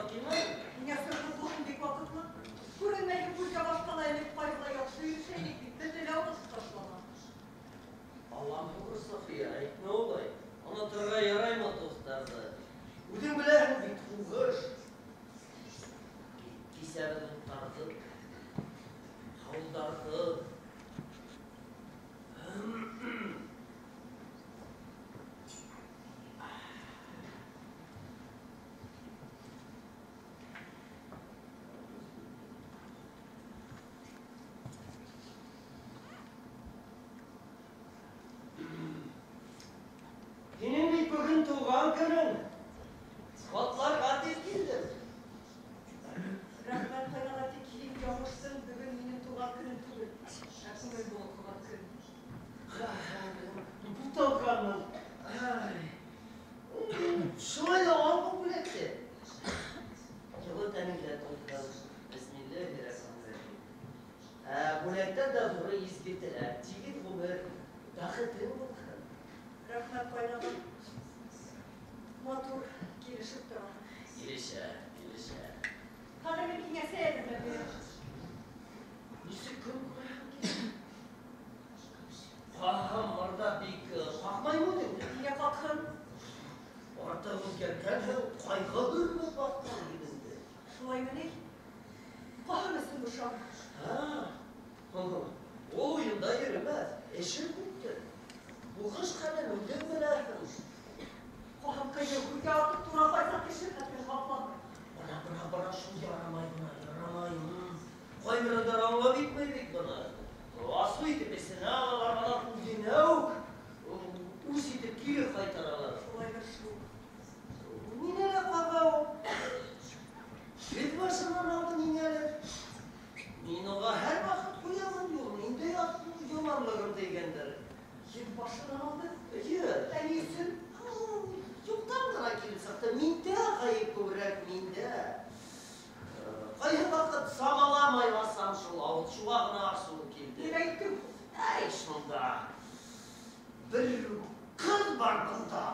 Оҙаҡ килмәй. Миңә сырғытлығым бик ваҡытлы. Күренмәйһең күҙгә башҡа ла элек ҡайғыла яҡшы йөрөшәйек бит, беҙҙе лә онотоп ташлама. Аллам һуғыр, София, әйтмә улай. Оноторға яраймы дуҫтарҙы? Үҙең беләһең бит, һуғыш. Кисә беҙ уттарҙы, һауылдарҙы. Һинең бит бөгөн тыуған көнөң. Ҡотларға тип килдем. Рәхмәт, ҡайнаға, тик һин яңылыштың, бөгөн минең тыуған көнөм түгел, ә күңел болоҡоған көн. Буталғанмын. Шулай ҙа ал был бүләкте. Йылы тәнеңдә тулһын. Бисмилләһир-рахманир-рахим. Бүләктән дә ҙуры изге теләк, тигеҙ ғүмер, бәхетең булһын. Рәхмәт, ҡайнаға. Матур, килешеп тора. Килешә, килешә. Хәҙер мин һиңә сәй әҙерләп бирәм. Нисек көн күрәһең килә? Ҡаһым мырҙа бик ҡаҡмаймы үҙеңде? Ниңә ҡаҡһын? Артыҡ үҙгәрткәнһең, ҡайғы бөрмә баҫҡан йөҙөңдө. Шулаймы ни? Ҡаһым өсөн бошам. Ул уйында йөрөмәҫ, эше күптер. Һуғыш хәлен үҙең беләһең. Ҡаһым ҡыйын, күҙгә атып тура ҡайса кеше хәтле һаҡланыр. Бына, бына, бына шул ярамай, бына, ярамай. Ҡайберәүҙәр аңлап етмәй бит быны. Асыу итеп эсенә алалар, анан үҙенә үк үс итеп кире ҡайтаралар. Шулайҙыр шул. Ниңә лә ҡаға ул? Беҙ башынан алды ниңәлер. Мин уға һәр ваҡыт ҡуямын юл, ниндәй яманлығым тейгәндер. Йөҙ башынан алды? Эйе. Ә ни өсөн? Юҡтан ғына килеп сыҡты. Миндә ғәйеп күберәк, миндә. Ҡайһы ваҡыт самаламай басам шул ауыл, шуға ғына асыуым килде. Нимә әйттең? Әй, шунда. Бер ҡыҙ бар бында.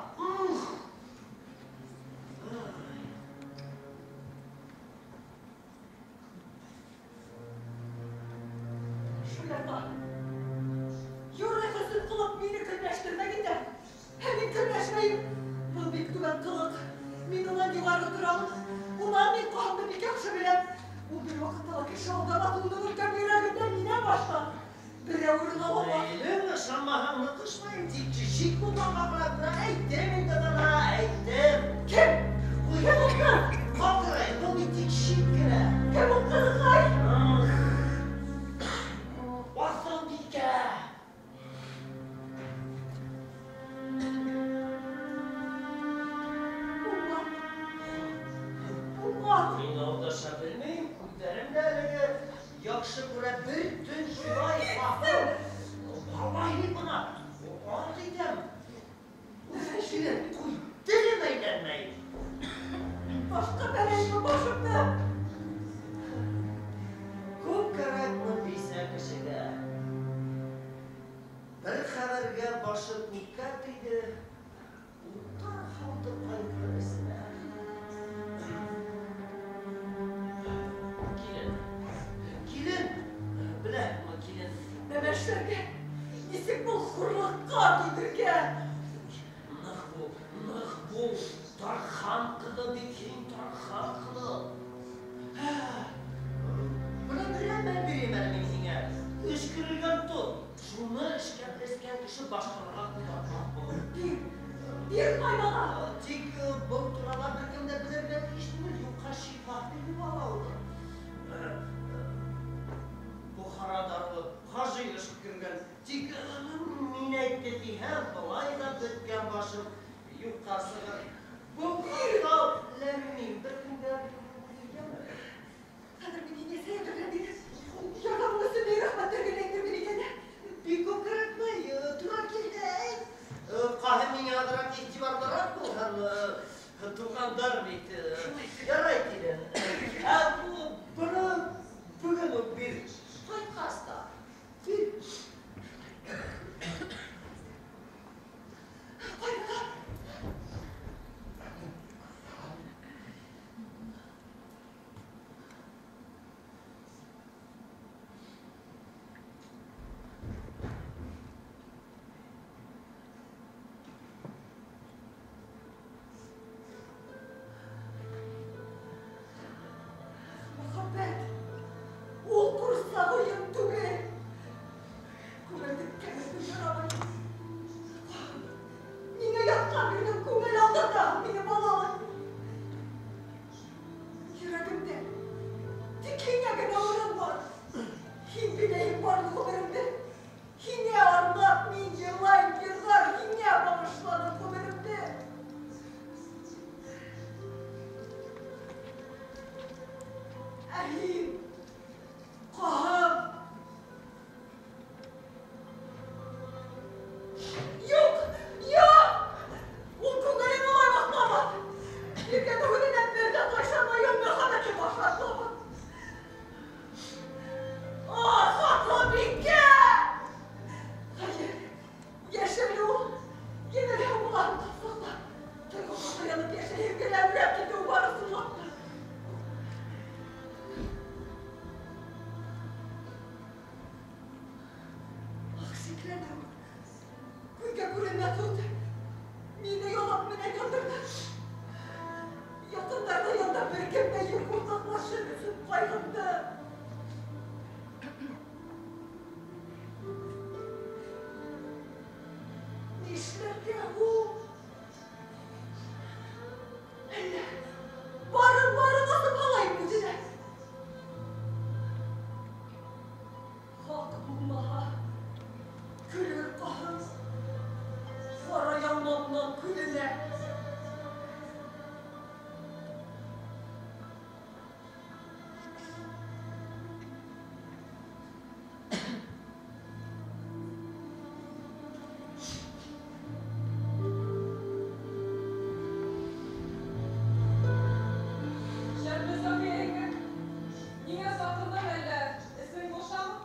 Шуларҙа. Юрай хөсөн ҡылып мине көнләштермәгеҙ ҙә. Ә мин көнләшмәйем. Был бик түбән ҡылыҡ. Мин унан юғары торам. Унан мин ҡаһымды бик яҡшы беләм. Ул бер ваҡытта ла кеше алдамаҫ, уның өлкән йөрәгендә минән башҡа берәү урын ала алмаҫ. Әйлең, ышанмаһаң ныҡышмайым, тик шик булмаға ғына бына әйтәм инде бына, әйтәм. Кем? Кем ул ҡыҙ? Ҡатырай, был бит тик шик кенә. Кем ул ҡыҙыҡай? Аҫылбикә. Булмаҫ. Булмаҫ. Мин алдаша белмәйем, күҙҙәрем дә әлеге яҡшы күрә бер төн шулай ҡаҡтым. Валлаһи бына, ант итәм. Үҙе ҡуй, телем әйләнмәй. Башҡа бәрәйме башымды? Күп кәрәкме бисә кешегә? Бер хәбәргә башы күккә тейҙе, уттар һалды ҡайғы эсенә. Килен, килен, беләһеңме, килен? Нәмә эшләргә? Нисек был хурлыҡҡа түҙергә? Ныҡ бул, ныҡ бул. Тархан ҡыҙы бит һин, Тархан ҡыҙы. Бына бер әмәл бирәм әле мин һиңә. Өшкөрөлгән тот. Шуны эскән кеше башҡаларға ҡулланмаҫ булыр. Бир, бир ҡайнаға. Тик был турала бер кем дә белергә тейеш түгел, юҡҡа шифа биреп ала уны. Бухара даруы хажи өшкөргән. Тик мин әйтте тиһәм, былай ҙа бөткән башым юҡҡа сығыр. Был хаҡта ләм-мим бер кемгә әйтәме? Хәҙер мин һиңә сәй әҙерләп бирәм. Ярҙамың өсөн бик рәхмәттәр генә әйтермен икән. Бик күп кәрәкмәй, тура килде, әйт. Ҡаһым миңә аҙыраҡ иғтибарлыраҡ булһын, туғандар бит. Ярай килен. Ә быны бөгөн үк бир. Ҡайтҡас та. Бир. Ҡайнаға. һин, ҡаһым. Юҡ, юҡ! Ул күңелен улай баҫмамаҫ. Биргән һүҙенән бер ҙә тайшанмай, ул мөхәббәте башлатмаҫ. Ах, Аҫылбикә! Хәйер, йәшәй ул. Йәнә лә уларын тапһаҡ та, тойғоға таянып йәшәйһең генә, әмрәп китеү барыһын ла. Ах, шикләнәм. Күҙгә күренмәҫ ут мине ялап менән яндырҙы. Яҡындарҙа янда бер кем дә юҡ уртаҡлашыр өсөн ҡайғымды. Нишләргә һуң? Әллә барын-барын асып һалайым үҙенә. Хаҡ булмаһа, көлөр ҡаһым. Ҡара яманнан көлөнә. Шәрме Сафия еңгә, ниңә саҡырҙың әллә? Эсең бошамы?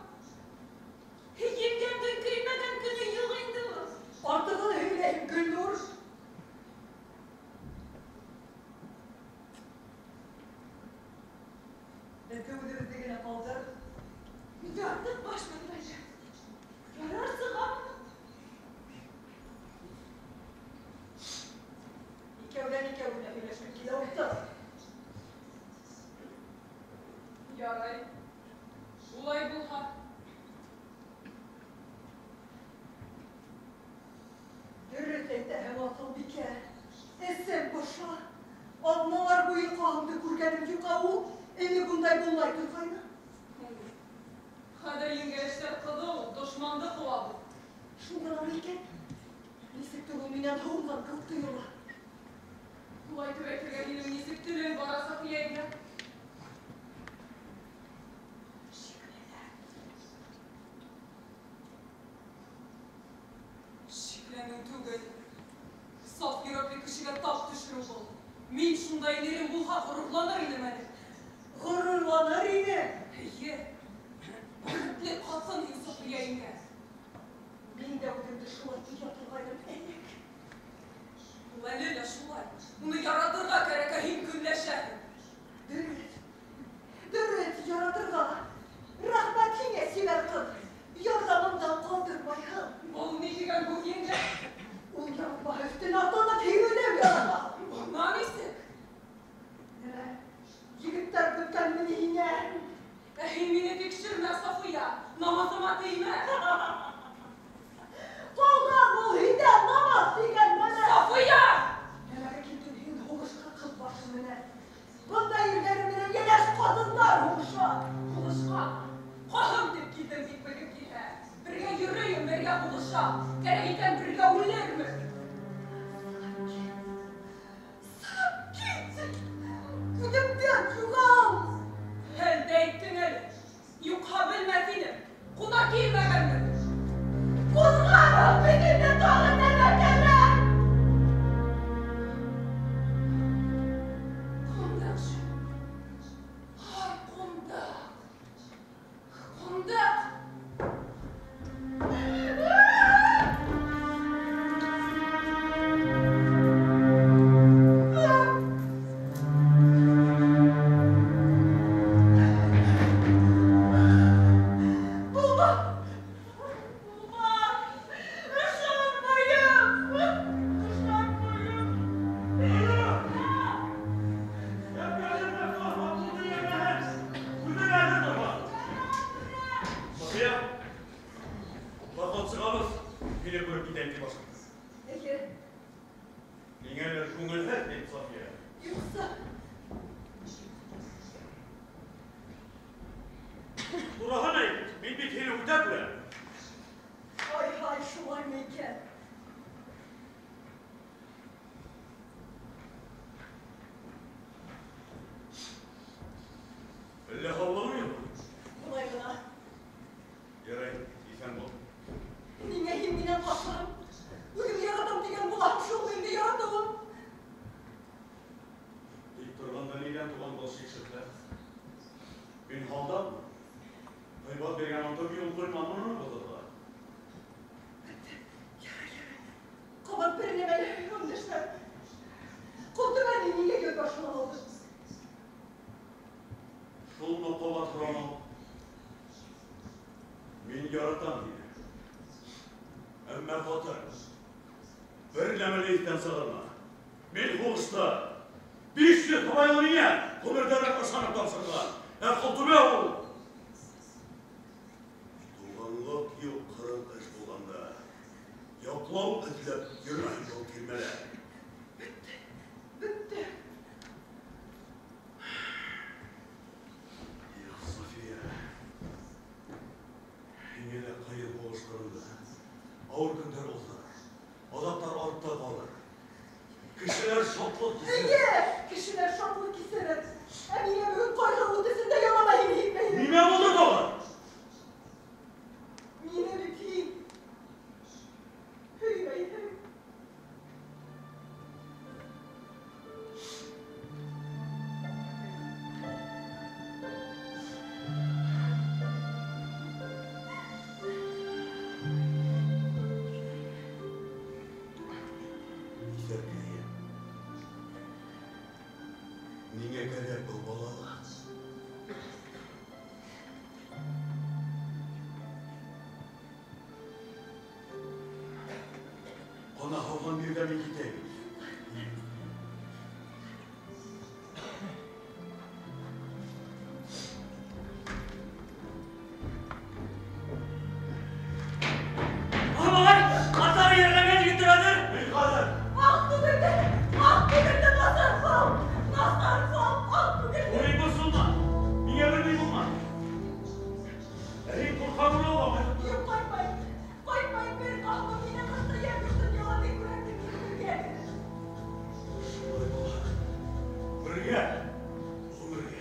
Еңгәмдең көймәгән көнө юҡ инде ул. Артығын һөйләйем, Гөлнур. Беҙҙе үҙебеҙҙе генә ҡалдыр. Инде артыҡ баш бөтмәне. Ярар, сығам. Икәүҙән икәү генә һөйләшкем килә, ултыр. Ярай. Улай булһа. Дөрөҫ әйтәһең, Аҫылбикә. Эсем боша. Аҙналар буйы ҡаһымды күргәнем юҡ, ә ул элек ундай булмай торғайны. Хәҙер еңгә эштәр ҡыҙыу, дошманды ҡыуабыҙ. Шул ғынамы икән? Нисек тә ул минән һыуынған кеүек тойола. Улай тип әйтергә һинең нисек телең бара, Сафия еңгә? Шикләнеү түгел. Саф йөрәкле кешегә тап төшөрөү был. Мин шундай ирем булһа, ғорурланыр инем әле. Ғорурланыр ине? Эйе. Бәхетле ҡатын һин, Сафия еңгә. Мин дә үҙемде шулай тоя торғайным элек. Ул әле лә шулай. Уны яратырға кәрәк, ә һин көнләшәһең. Дөрөҫ. Дөрөҫ, яратырға. Рәхмәт һиңә, сибәр ҡыҙ. Ярҙамыңдан ҡалдырмайһың. Был ни тигән һүҙ, еңгә? Ул яратмаһа, өҫтөнә атланып һөйрәләп ярата. Бына нисек? Нимә? Егеттәр бөткәнме ни һиңә? Ә һин мине тикшермә, Сафия. Намаҙыма теймә. Ҡалған ул һиндә намаҙ тигән нәмә. Сафия! Нәмәгә килдең һин һуғышҡа? Һуғыш ишетелә. Мин һалдатмын. Ғибат биргән антым юл ҡуймам уны боҙорға. Ярай, ярай. Ҡабат бер нәмә лә өндәшмәм. Ҡолтөбәне ниңә юл башына алдың? Шулмы ҡабат һорамау? Мин яратам һине. Әммә ҡатыр, бер нәмә лә иҫтән сығарма. Мин һуғышта 500 һыбайлы миңә ғүмерҙәрен ышанып тапшырған. Ә Ҡолтөбә ул туғанлыҡ юҡ, ҡырын эш булғанда яҡлау эҙләп йөрөмәһен был тирмәлә. Бөттө, бөттө. Их, София, һиңә лә ҡыйын һуғыш ҡырында. Ауыр көндәр уҙыр, аҙаптар артта ҡалыр. Кешеләр шатлыҡ кисерер. Эйе, кешеләр шатлыҡ кисерер. Ә миңә бөгөн ҡайғы ут эсендә янам да һине һөймәйем. Нимә булды тағы? Мине бит һин һөймәйһең. Иҫәркәйем. Ниңә кәрәк был балалыҡ? Ҡана һауған биргән мин китәйем. Бабай, аттары ерләгән егеттәр әҙер. Мин хәҙер. Аҡ күгәрҙе, аҡ күгәрҙе, насар фал, насар фал, аҡ күгәрҙе. Улай борсолма, миңә бер ни булмаҫ. Ә һин ҡурҡа була ла. Юҡ, ҡайтмай, ҡайтмай, бер ҡалдым, мине ҡышта йәм йортон ялан тип күрәм бергә. Шулай була. Бергә, ғүмергә.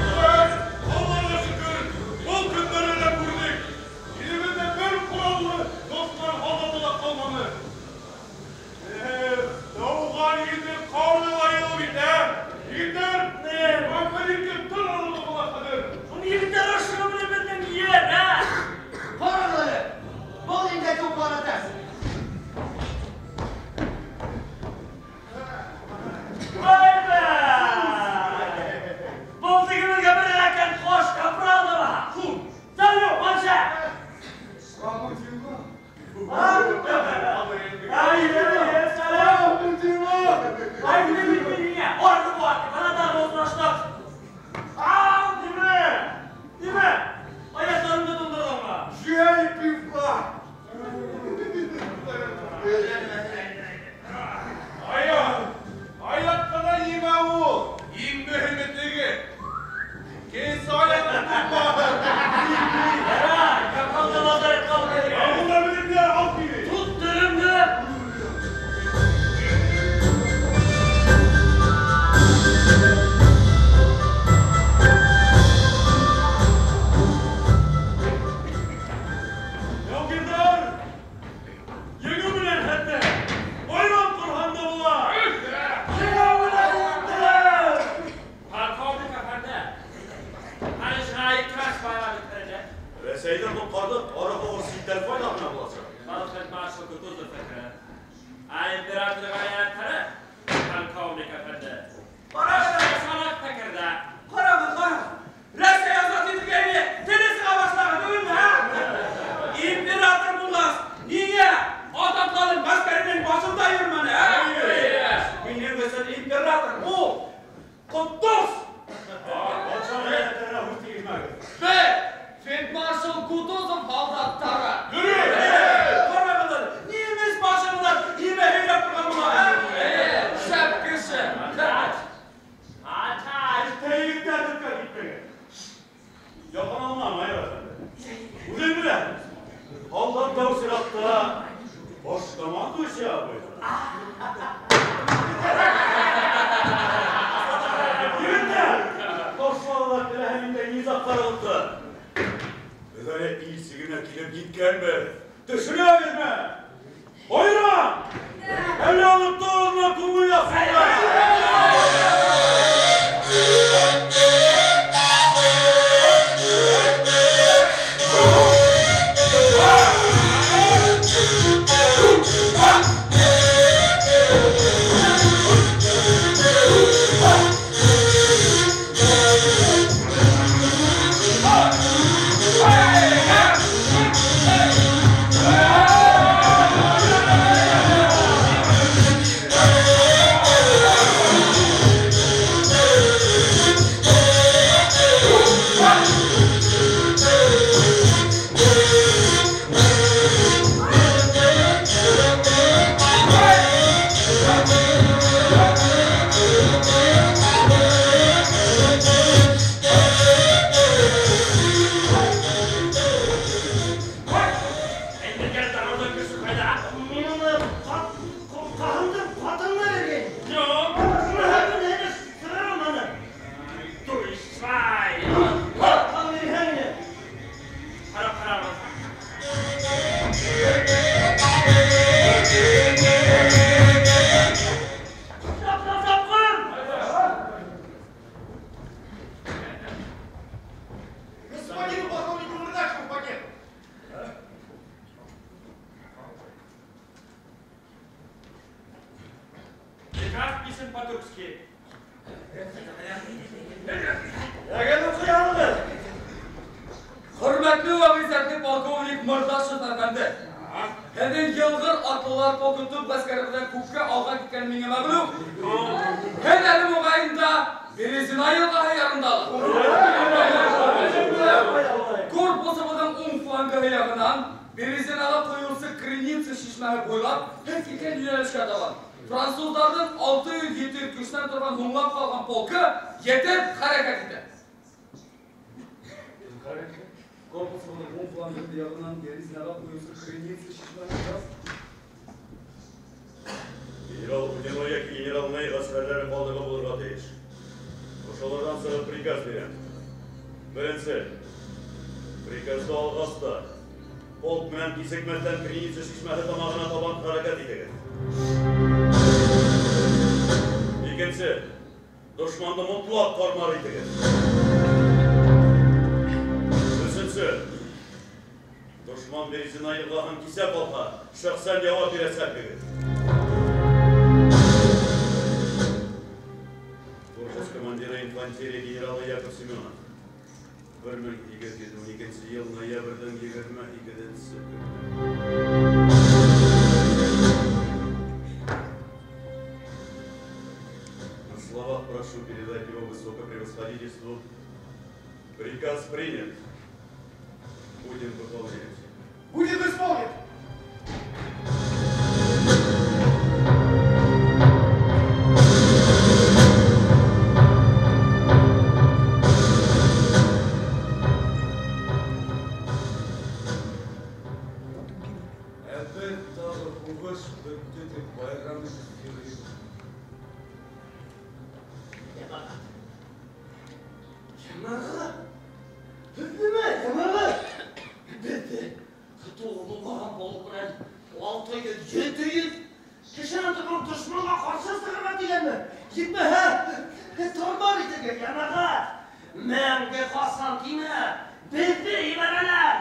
Аллаға шөкөр, был көндәрҙе лә күрҙек. Илебеҙҙә бер ҡораллы дошман һалдаты ла ҡалманы. Эх, тыуған егете ҡарҙы ла йылып итә. Егеттәр, Мөхәммәдиевкә тын алырға була хәҙер. Уны егеттәр ошо менән беҙҙең ер, ә? Ҡарағыҙ әле, был ниндәй туплар әтәс? Вай бә! Был тегебеҙгә бер эләккән ҡош капрал да баһа. Салют, батша! Ай, салам! Ай, ниңә? Орды бар, бына тағы осраштыҡ. Ау, нимә? Нимә? Аяҡтарымды туңдырҙыңмы? Чәй пивка! Фельдмаршал Кутузов фекре. Ә император ғәйрәттәре, полковник әфәнде. Ҡарағыҙ, фекерҙә. Ҡарағыҙ, ҡарағыҙ. Рәсәй азат ителгәйне теле сыға башлаған, түгелме, һә? Император булғас, ниңә ат атланып ғәскәренең башында йөрөмәне, һә? Минең өсөн император ул Ҡотдос! Батша ғәйрәттәренә һүҙ тигеҙмәгеҙ. Беҙ фельдмаршал Кутузов һалдаттары. Ҡарағыҙ, немец башығыҙҙан нимә һөйләп торған була, һә? Шәп кеше. Егеттәр төпкә китмәгән. Яҡын алмам, майор әфәнде. Үҙең беләһең, һалдат тәү сиратта баш командующий буйһона. Егеттәр, ташлағыҙ теләһә ниндәй низағтарығыҙҙы. Беҙ әле ил сигенә килеп еткәнбеҙ. Төшөнәгеҙме? Байрам! Әллә алып тағына күңел яҡсындар. Господину полковнику Мурдашеву пакет. Приказ писан по-туркски. Әгәр уҡыялығыҙ. Хөрмәтле вә ғиззәтле полковник Мурдашев әфәнде. Һеҙҙең йылғыр атлылар полкы төп ғәскәре менән күпкә алға киткән миңә мәғлүм. Һеҙ әле моғайында Березина йылғаһы ярындалыр. Корпусыбыҙҙың уң флангы яғынан Березинаға ҡойоусы Креница шишмәһе буйлап һеҙ киткән йүнәлешкә табан. Француздарҙың 600-700 кешенән торған һуңлап ҡалған полкы етеп хәрәкәт итә. Корпусыбыҙҙың уң флангы яғынан Березинаға ҡойоусы Креница шишмәһе буйлап Генерал Удино йәки генерал Ней ғәскәрҙәре ҡалдығы булырға тейеш. Ошоларҙан сығып приказ бирәм. Беренсе, приказды алғас та полк менән кисекмәҫтән Креница шишмәһе тамағына табан хәрәкәт итегеҙ. Икенсе, дошманды мотлаҡ ҡармар итегеҙ. Өсөнсө, дошман Березина йылғаһын кисә ҡалһа, шәхсән яуап бирәсәкһегеҙ. Корпус командиры инфантерия генералы Яков Семенов. 1812 йыл ноябрҙең 22-нсе көнө. На словах прошу передать его высокопревосходительству. Приказ принят. Будем выполнять. Будет исполнен! Әбет тағы һуғыш бөттө тип байрам итеп йөрөйбөҙ. Йәмәғәт! Беҙ нимә, йәмәғәт? Беҙҙе тулы булмаған полк менән 600-700 кешенән торған дошманға ҡаршы сығырға тигәнме? Етмәһә, тармар итергә, йәмәғәт! Мәңге ҡасан тимә, беҙҙе ебәрәләр!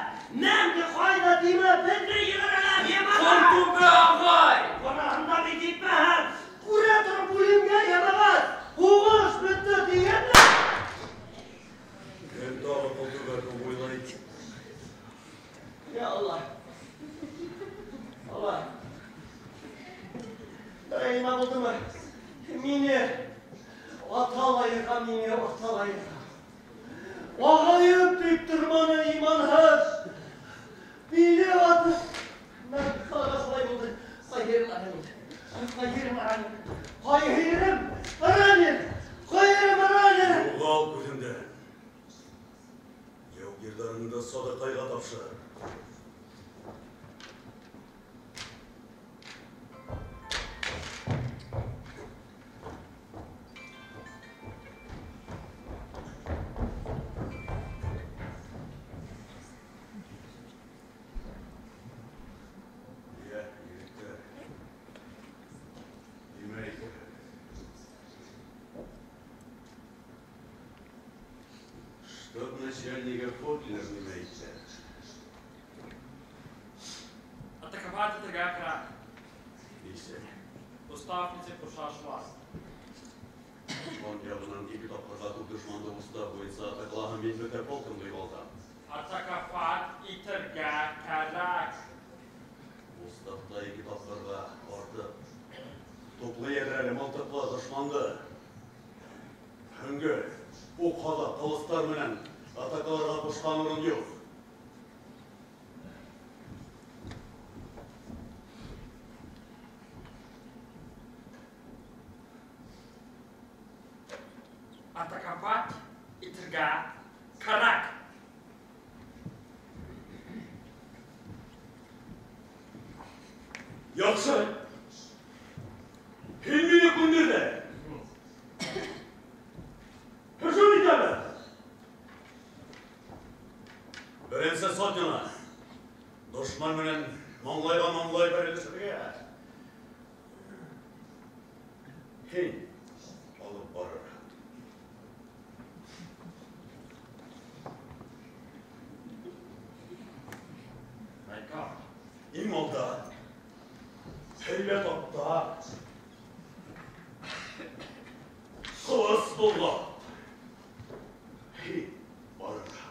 Мәңге ҡайҙа тимә, беҙҙе ебәрәләр, йәмәғәт! Алла. Нимә булдымы? Мине аталайырға, мине аталайырға. Ағайым дип торманы иманһыҙ. Мине аты. Ҡалаға шулай булды. Ҡайһы ерем ранен. Ҡайһы ерем ранен. Ҡайһы ерем ранен. Ҡайһы ерем ранен. Юғал күҙемдән. Яугирҙарыңды Саҙаҡайға тапшыр. Йә, егеттәр. Нимә әйтер? Штаб начальнигы Фотлер нимә әйтә? Атаковать итергә кәрәк. Нисек? Устав нисек ҡуша, шулай. Дошман яғынан ике тапҡырға күп дошманды устав буйынса атаҡлаһам, мин бөтә полкымды юғалтам. Атаковать итергә кәрәк. Уставта ике тапҡырға артыҡ. Туплы йәҙрәле, мылтыҡлы дошманды һөңгө, уҡ, һаҙаҡ, ҡылыстар менән атакаларға ҡушҡан урын юҡ. Атаковать итергә кәрәк. Яҡшы. Һин мине күндерҙең. Һөжүм итәбеҙ. Беренсе сотняны дошман менән маңлайға маңлай бәрелешергә һин алып барырһың. Байкал. Иң алда, һәйбәт атта, ҡылыс болғап, һин барырһың.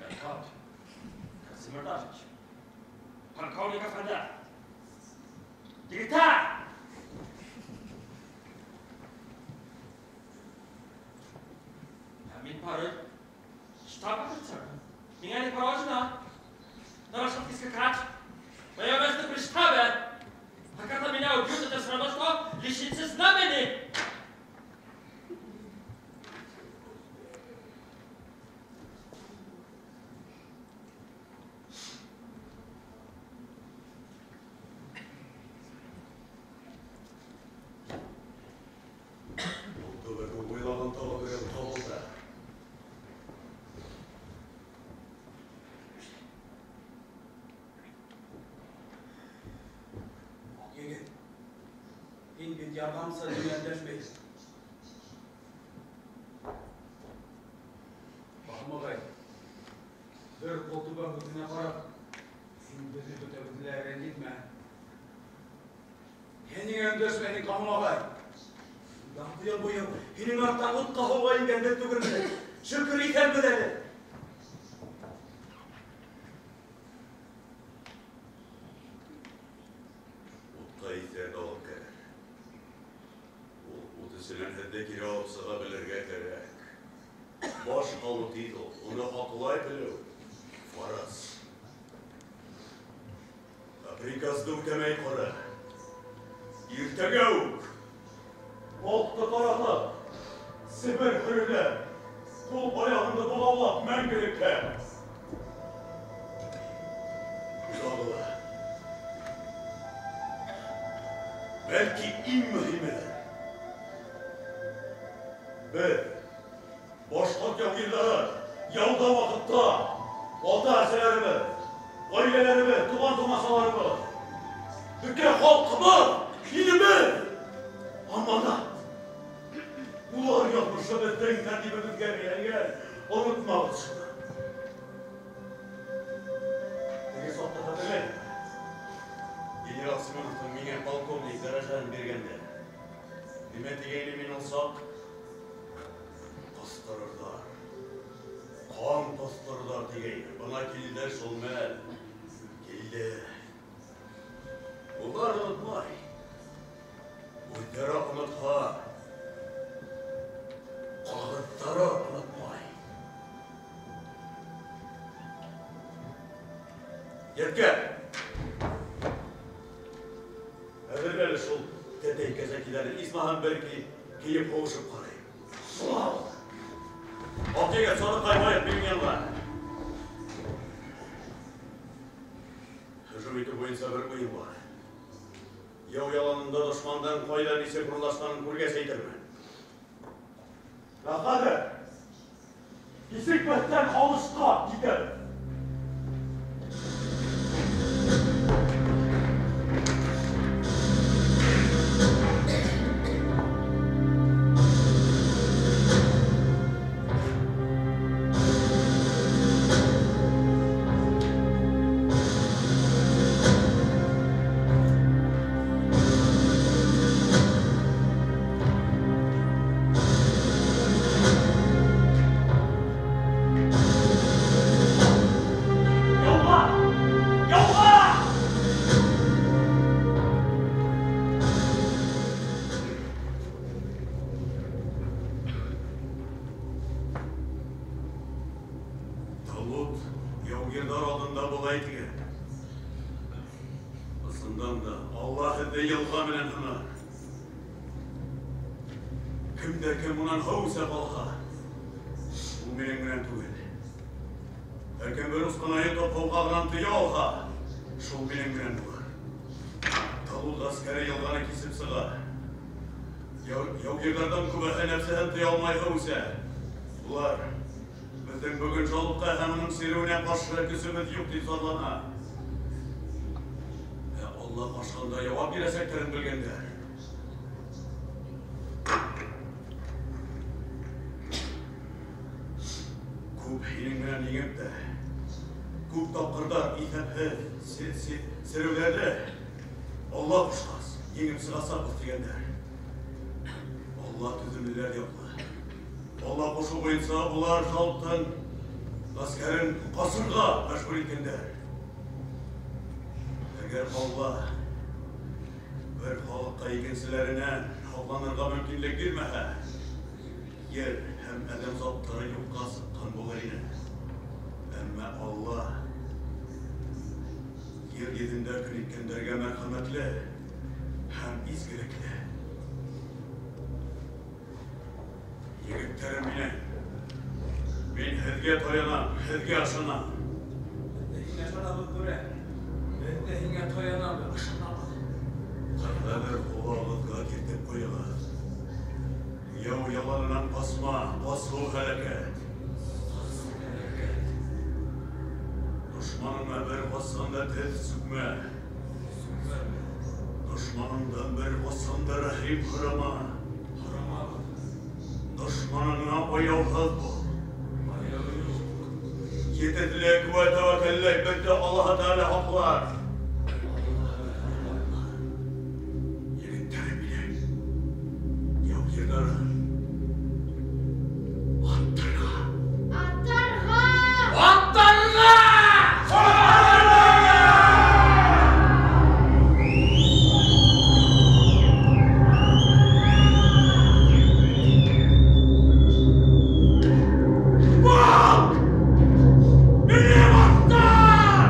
Байкал. Казимир Дашич. Полковник әфәнде. Егеттәр! Ә мин бары штаб офицеры. Миңә не положено нарушать скакать. Мое место при штабе. А когда меня убьют, это все равно, что лишиться знамени. Ул төбәге уйлаған тағы берәү табылды. Егет, һин бит ярҙамсы миңә өндәшмәйһең. Баһым ағай, бер ҡолтүбә һүҙенә ҡарап, һин беҙҙе бөтәбеҙҙе лә рәнйетмә. Һин ниңә өндәшмәйһең, Ҡаһым ағай? Ярты йыл буйы һинең арттан утҡа һыуға ингәнде түгелме? Шөкөр иҫәнбеҙ әле. Утҡа иҫән алып кәрәк. Ул ут эсенән һеҙҙе кире алып сыға белергә кәрәк. Баш алыу тиҙ ул, уны һаҡлай белеү фарыз. Ә приказды үтәмәй ҡара. Иртәгә үк полкты таратып, Себер һөрөлә, ҡул аяғыңды бығаулап мәңгелеккә. Тағы ла, бәлки иң мөһимелер. Беҙ, башҡорт яугирҙары, яуҙа ваҡытта ата-әсәләребеҙ, ғаиләләребеҙ, туған-тумасаларыбыҙ, бөтә халҡыбыҙ, илебеҙ аманат. Улар яҙмышы беҙҙең тәртибебеҙгә бәйләнгән. Онотмағыҙ шуны. Теге саҡта хәтерләйем. Генерал Семеновтың миңә полковник дәрәжәһен биргәндә, нимә тигәйне мин ул саҡ? Ҡыҫтырырҙар, ҡан ҡыҫтырырҙар тигәйне. Бына килде шул мәл. Килде. Еткер! Әҙерлә әле шул тәтәй кәзәкиләрен исмаһам бер кейеп һуғышып ҡарайым. Аҡ егет, Садыҡ Ҡаймаев минең янға. Һөжүм итеү буйынса бер уйым бар. Яу яланында дошмандан ҡайҙа нисек урынлашҡанын күргәс әйтермен. Ә хәҙер кисекмәҫтән алышҡа китәбеҙ. Яугирҙар алдында былай тигән. Ысындан да Аллаһ һеҙҙе йылға менән һынар. Кем дә кем унан һыу эсә ҡалһа, ул минең менән түгел. Һәр кем бер усҡына йотоп һыуғағынан тыя алһа, шул минең менән булыр. Талут ғәскәре йылғаны кисеп сыға. Яугирҙарҙан күбеһе нәфсеһен тыя алмай һыу эсә. Улар беҙҙең бөгөн Жалутҡа һәм уның сиреүенә ҡаршы көсөбөҙ юҡ тип зарлана. Ә Алла ҡушҡанда яуап бирәсәктәрен белгәндәр. Күп һинең менән еңеп тә, күп тапҡырҙар иҫәпһеҙ сиреүҙәрҙе Алла ҡушҡас еңеп сығасаҡбыҙ тигәндәр. Алла түҙемлеләр яҡлы. Алла ҡушыу буйынса улар Жалуттың ғәскәрен ҡасырға мәжбүр иткәндәр. Әгәр Алла бер халыҡҡа икенселәренән һаҡланырға мөмкинлек бирмәһә, ер һәм әҙәм заттары юҡҡа сыҡҡан булыр ине. Әммә Алла ер йөҙөндә көн иткәндәргә мәрхәмәтле һәм изгелекле. Егеттәрем минең, мин һеҙгә таянам, һеҙгә ышанам. Беҙ ҙә һиңә ышанабыҙ, түрә. Беҙ ҙә һиңә таянабыҙ, ышанабыҙ. Хәҙер ҡолағығыҙға киртеп ҡуйығыҙ. Яу яланынан ҡасма, ҡасыу һәләкәт. Дошманыңа бер ҡасҡанда теҙ сүкмә. Дошманыңдан бер ҡасҡанда рәхим һорама. Дошманыңа аяуһыҙ бул. Етеҙлек вә тәүәккәллек беҙҙе Аллаһы Тәғәлә һаҡлар. Егеттәрем минең, яугирҙарым, аттарға! Аттарға! Аттарға! Минем аттар!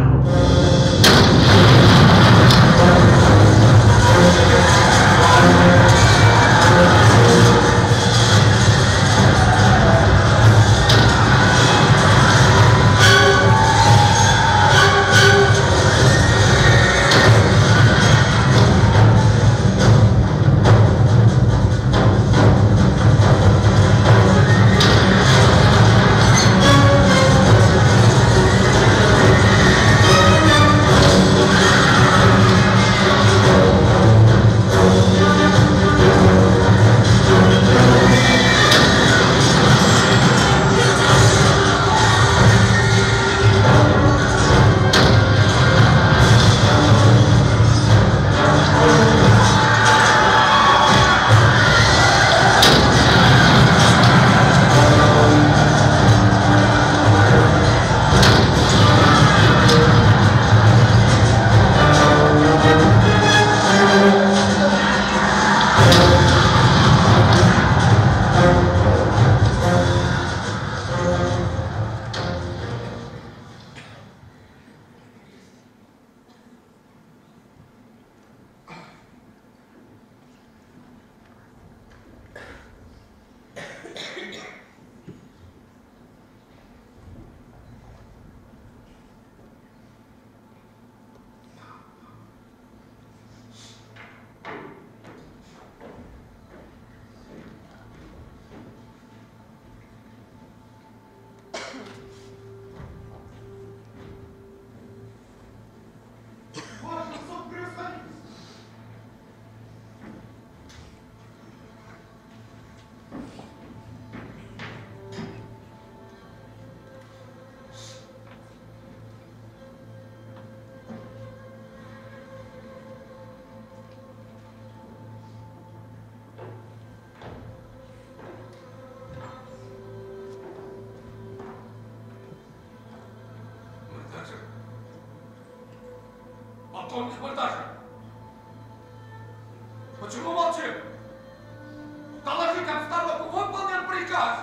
Полковник Мурташев? Почему молчим? Доложить обстановку, выполнен приказ!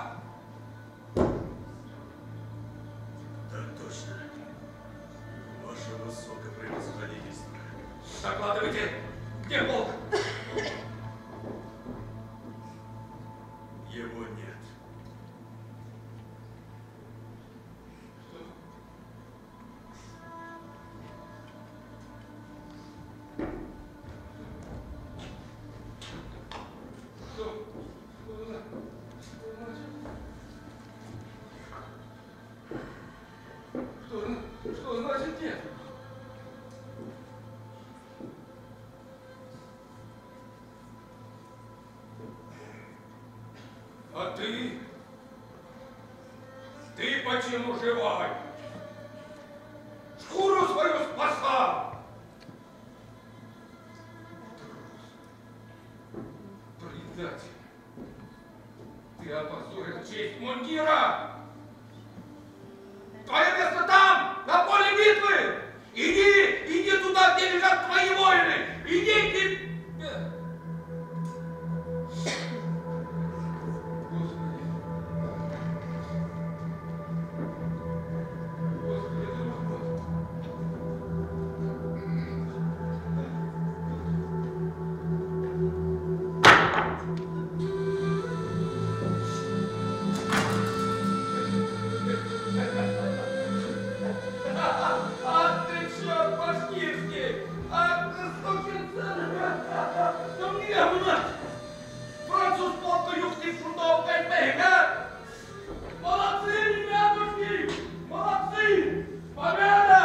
Так точно. Ваше высокопревосходительство. Докладывайте, где полк? Его нет. Что значит нет? А ты? Ты почему живой? Шкуру свою спасал! Трус! Предатель! Ты опозорил честь мундира! Твое место там, на поле битвы! Иди, иди туда, где лежат твои воины! Иди, иди! Господи! Господи, друг мой! Ах ты, черт башкирский! Ах ты, сукин сын! Да мне бы француз полка юхтип шунда уҡ әйтмәйһең, ә? Молодцы, ребятушки! Молодцы! Победа!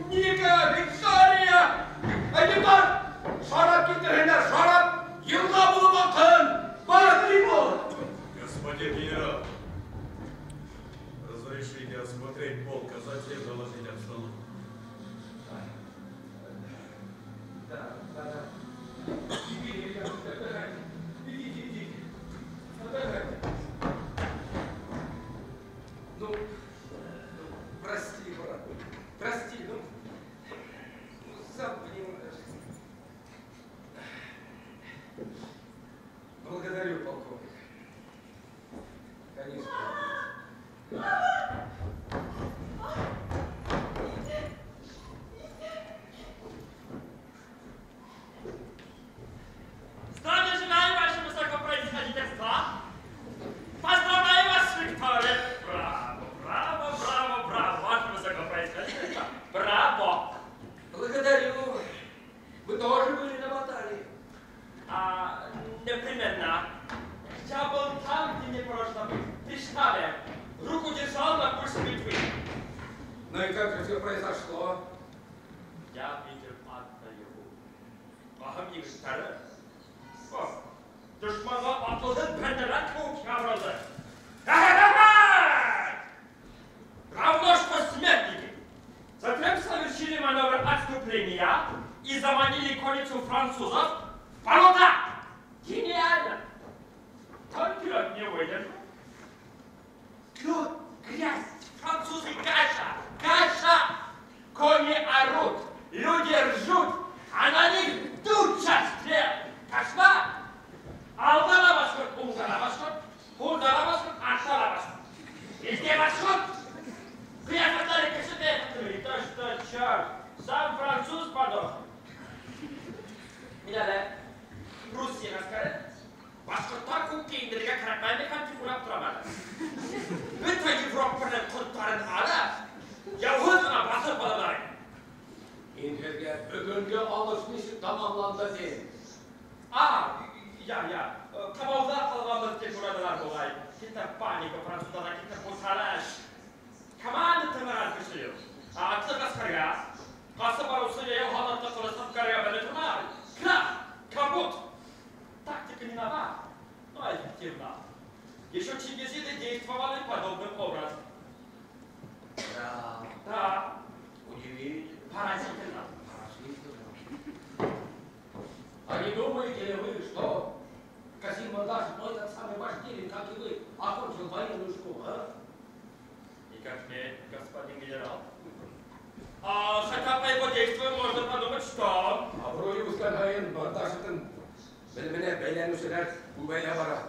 Ника, Виктория! Адъютант! Шарап килтерһендәр, шарап! Йылға булып аҡһын! Бар, был! Господин генерал, разрешите осмотреть полк, а затем доложить обстановку. Да, да, да. Идите, ребята, отдыхайте. Идите, идите. Отдыхайте. Ну, прости, брат. Прости, ну, сам понимаешь. Благодарю, полковник. Конечно. Здравия желаю, ваше высокопроисходительство! Поздравляю вас с викторией! Браво, браво, браво, браво, ваше высокопроисходительство! Браво! Благодарю. Вы тоже были на баталии? А, непременно. Я был там, где не положено быть, при штабе. Руку держал на пульсе битвы. Ну и как же все произошло? Я видел ад наяву. Бахым егеттәре. Дошманға атылған пәндәләр кеүек ябырылды. Равно что смертники. Затем совершили маневр отступления и заманили конницу французов в ворота. Гениально! Только лед не выдержал. Лед, грязь, французы, каша, каша. Кони орут, люди ржут, а на них туча стрел. Кошмар! Алға ла башҡорт, уңға ла башҡорт, һулда ла башҡорт, артта ла башҡорт. Везде башҡорт! Ҡиәфәттәре кеше ҡиәфәте. Это что, черт, сам француз подох. Мин әле Русия ғәскәре башҡорттар күк кейендерергә кәрәкмәй микән тип уйлап торам әле. Бөтә Европаның ҡорттарын алып, яуыз ғына баҫып алалар. Мин һеҙгә бөгөнгө алыш нисек тамамланды тим. А, я. Ҡамауҙа ҡалғанбыҙ тип уйланылар буғай. Китә паника француздарҙа, китә буталыш. Команда тыңлаған кеше юҡ. Атлы ғәскәргә, ҡасып барыусы йәйәү һалдатлы ҡылыс ғәскәргә белеп тормай. Крах, капут. Тактика не нова, но эффективна. Еще чингизиды действовали подобным образом. Да. Да. Удивительно. Поразительно. Поразительно. А не думаете ли вы, что Касим Мурдашев, ну этот самый Башкирин, как и вы, окончил военную школу, а? Никак нет, господин генерал. А, хотя по его действиям можно белеменә бәйләнеүселәр күбәйә бара.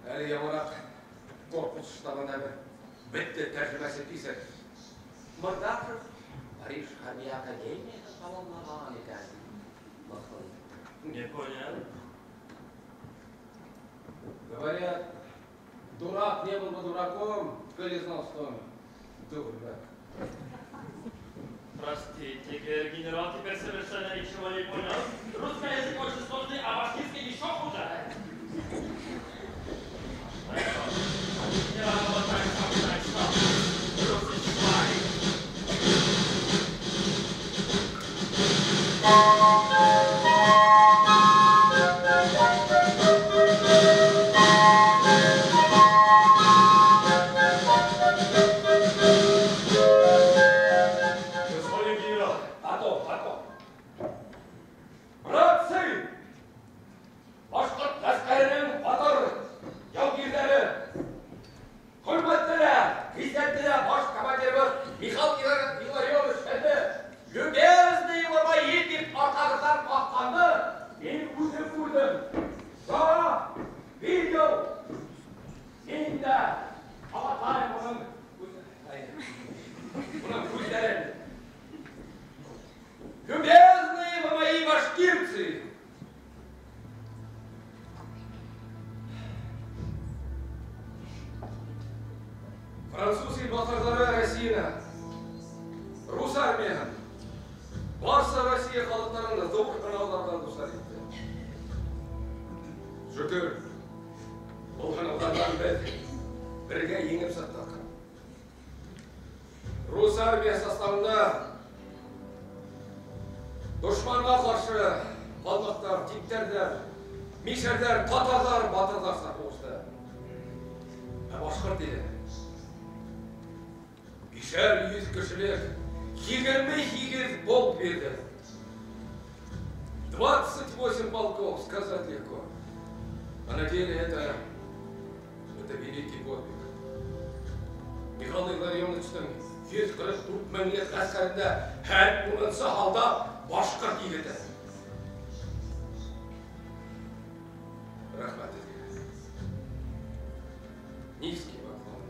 Әле яңыраҡ корпус штабында бер бетте тәржемәсе писарь. Мордашев Париж хәрби академияһын тамамлаған икән. Не понял. Говорят, дурак не был бы дураком, коли знал, что он дурак. Простите, генерал, теперь совершенно ничего не понял. Русский язык очень сложный, а башкирский еще хуже. Господин генерал! Потом, потом. Братцы! Башҡорт ғәскәренең батыр яугирҙәре, хөрмәтле лә, ғиззәтле лә баш командирыбыҙ Михаил Илларионович һеҙҙе любезный вы мои тип арҡағыҙҙан ҡаҡҡанды мин үҙем күрҙем. Да, видел. Мин дә ҡабатлайым уның һүҙҙәрен. Любезные вы мои башкирцы! Француз илбаҫарҙары Россияны, рус армияһын, барса Россия халыҡтарын ҙур һынауҙарға дусар итте. Шөкөр, был һынауҙарҙан беҙ бергә еңеп сыҡтыҡ. Рус армия составында дошманға ҡаршы ҡалмаҡтар, типтәрҙәр, мишәрҙәр, татарҙар батырҙарса һуғышты. Ә башҡорт иле 500 кешелек 28 полк бирҙе. 28 полков, сказать легко. А на деле это великий подвиг. Михаил Илларионовичтың 144 меңлек ғәскәрендә һәр унынсы һалдат башҡорт егете. Рәхмәт һеҙгә. Низкий поклон.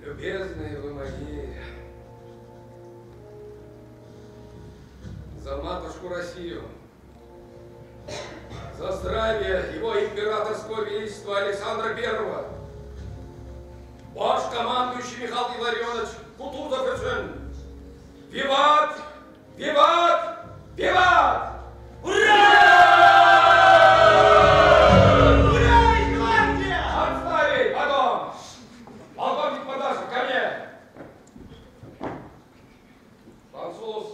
Любезные вы мои, за матушку Россию, за здравие его императорского величества Александра Первого, ваш командующий Михаил Илларионович Кутузов өсөн! Виват! Виват! Виват! Ура! Ура, гвардия! Отставить! Потом! Полковник Мордашев, ко мне! Француз!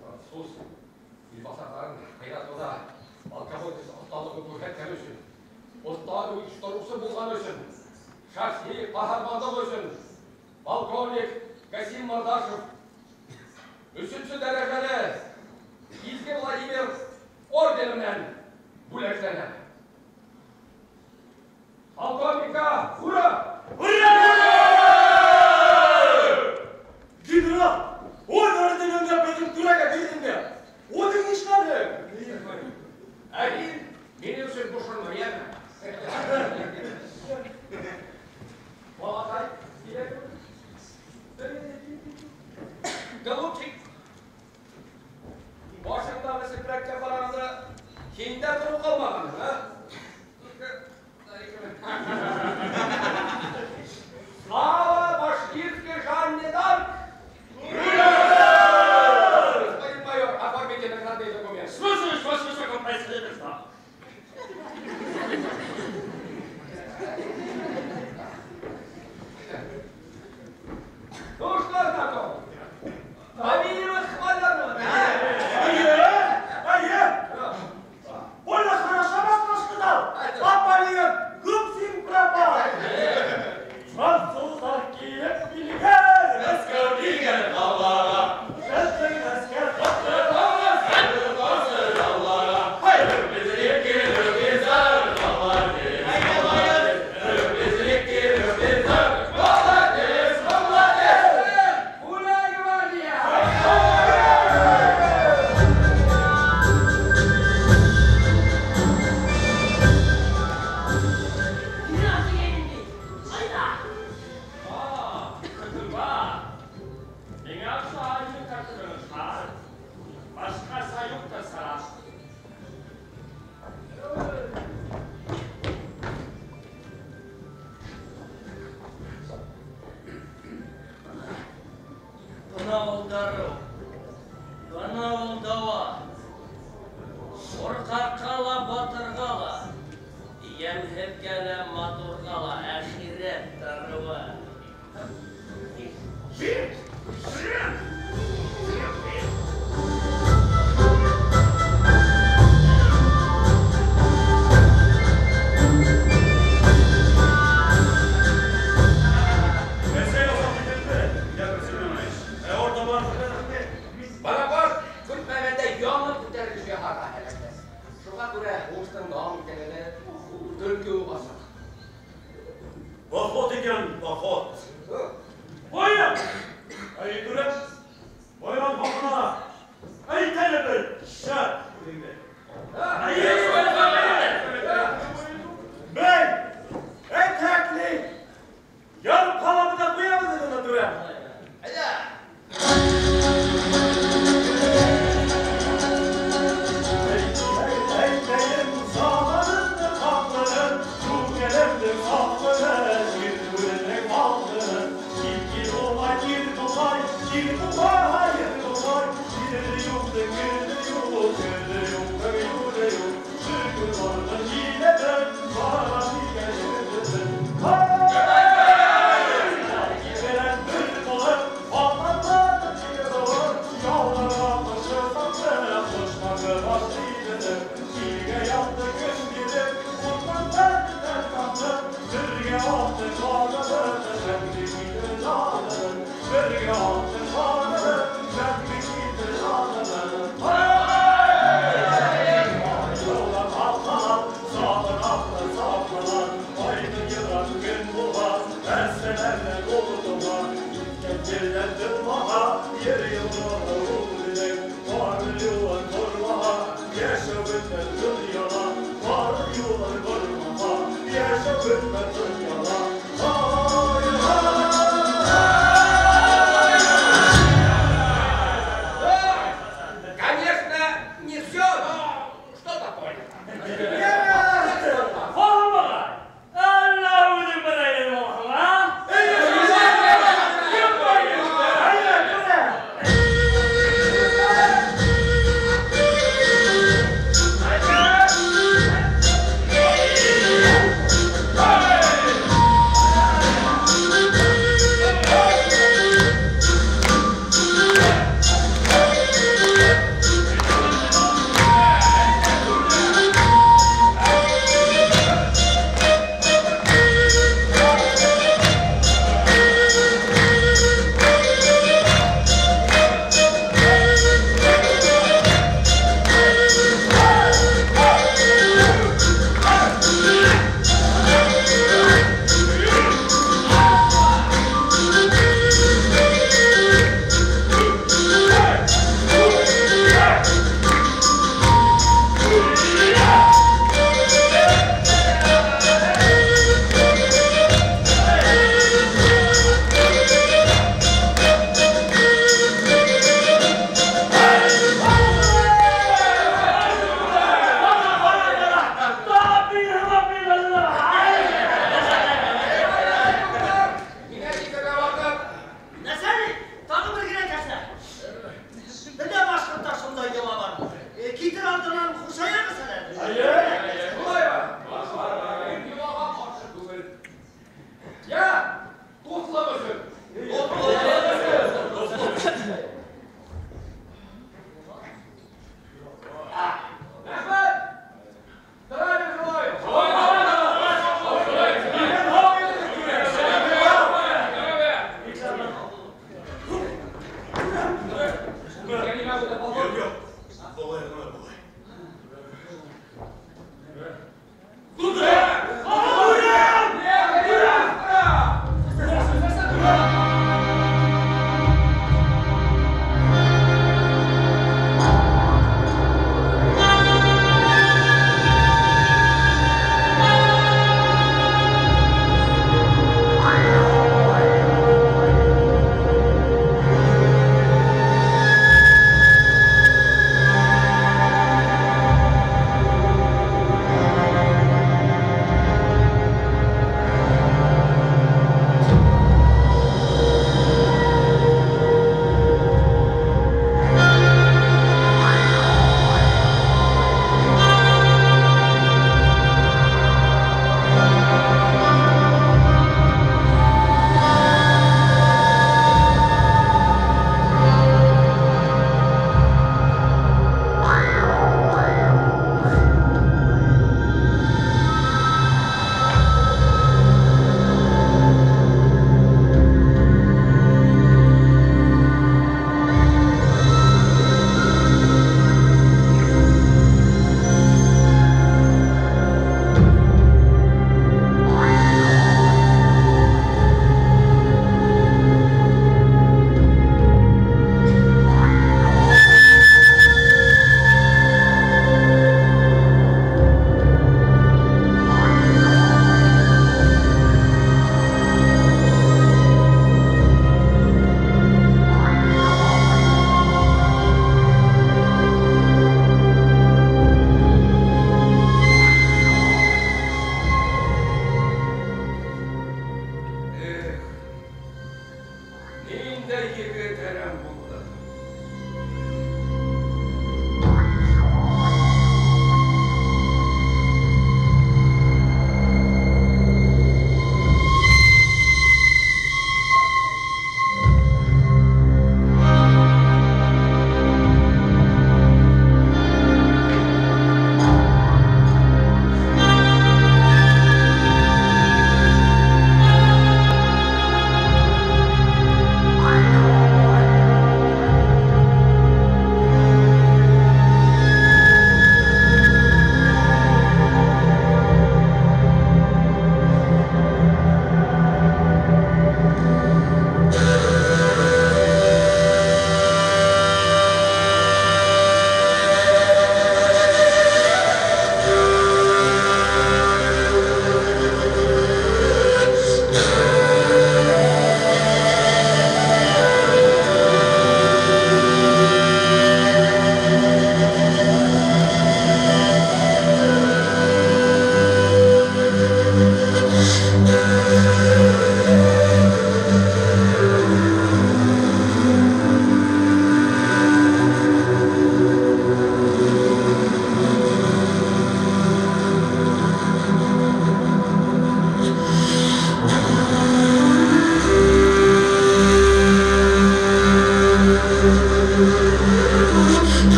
Француз илбаҫарҙарын ҡыйратыуҙа полководец оҫталығын күрһәткән өсөн, оҫта ойоштороусы булған өсөн, шәхси ҡаһарманлыҡ өсөн полковник Касим Мордашев өсөнсө дәрәжәле Изге Владимир ордены менән бүләкләнә. Полковника ура! Ура! Генерал, ун орденыңды беҙҙең түрәгә бирҙең дә. Уны нишләнең? Ә һин минең өсөн бошонма, йәме? Балаҡай, килә. Голубчик, башыңдағы сепрәккә ҡарағанда һин дә тороп ҡалмағанһың, а? дарыу. Бына ул дауа. Ҡурҡаҡҡа ла, батырға ла, йәмһеҙгә лә, матурға ла әхирәт дарыуы. Бонапарт көтмәгәндә яңы күтәрелеш яһарға һәләкләс. Шуға күрә һуғыштың дауам иткәнлеге төн кеүек асыҡ. Поход икән, поход. Ҡуйым! Әй, түрә, байрам хаҡына әйт әле бер шәп үҙеңде. Бей, әйтһәк ни, ярым ҡалабыҙ ҙа ҡуябыҙ инде, түрә. Әйҙә. Конечно, не все, но что-то понял. Ура! ниндәй егет әрәм булды.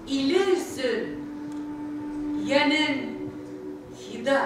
Иле өсөн йәнен фида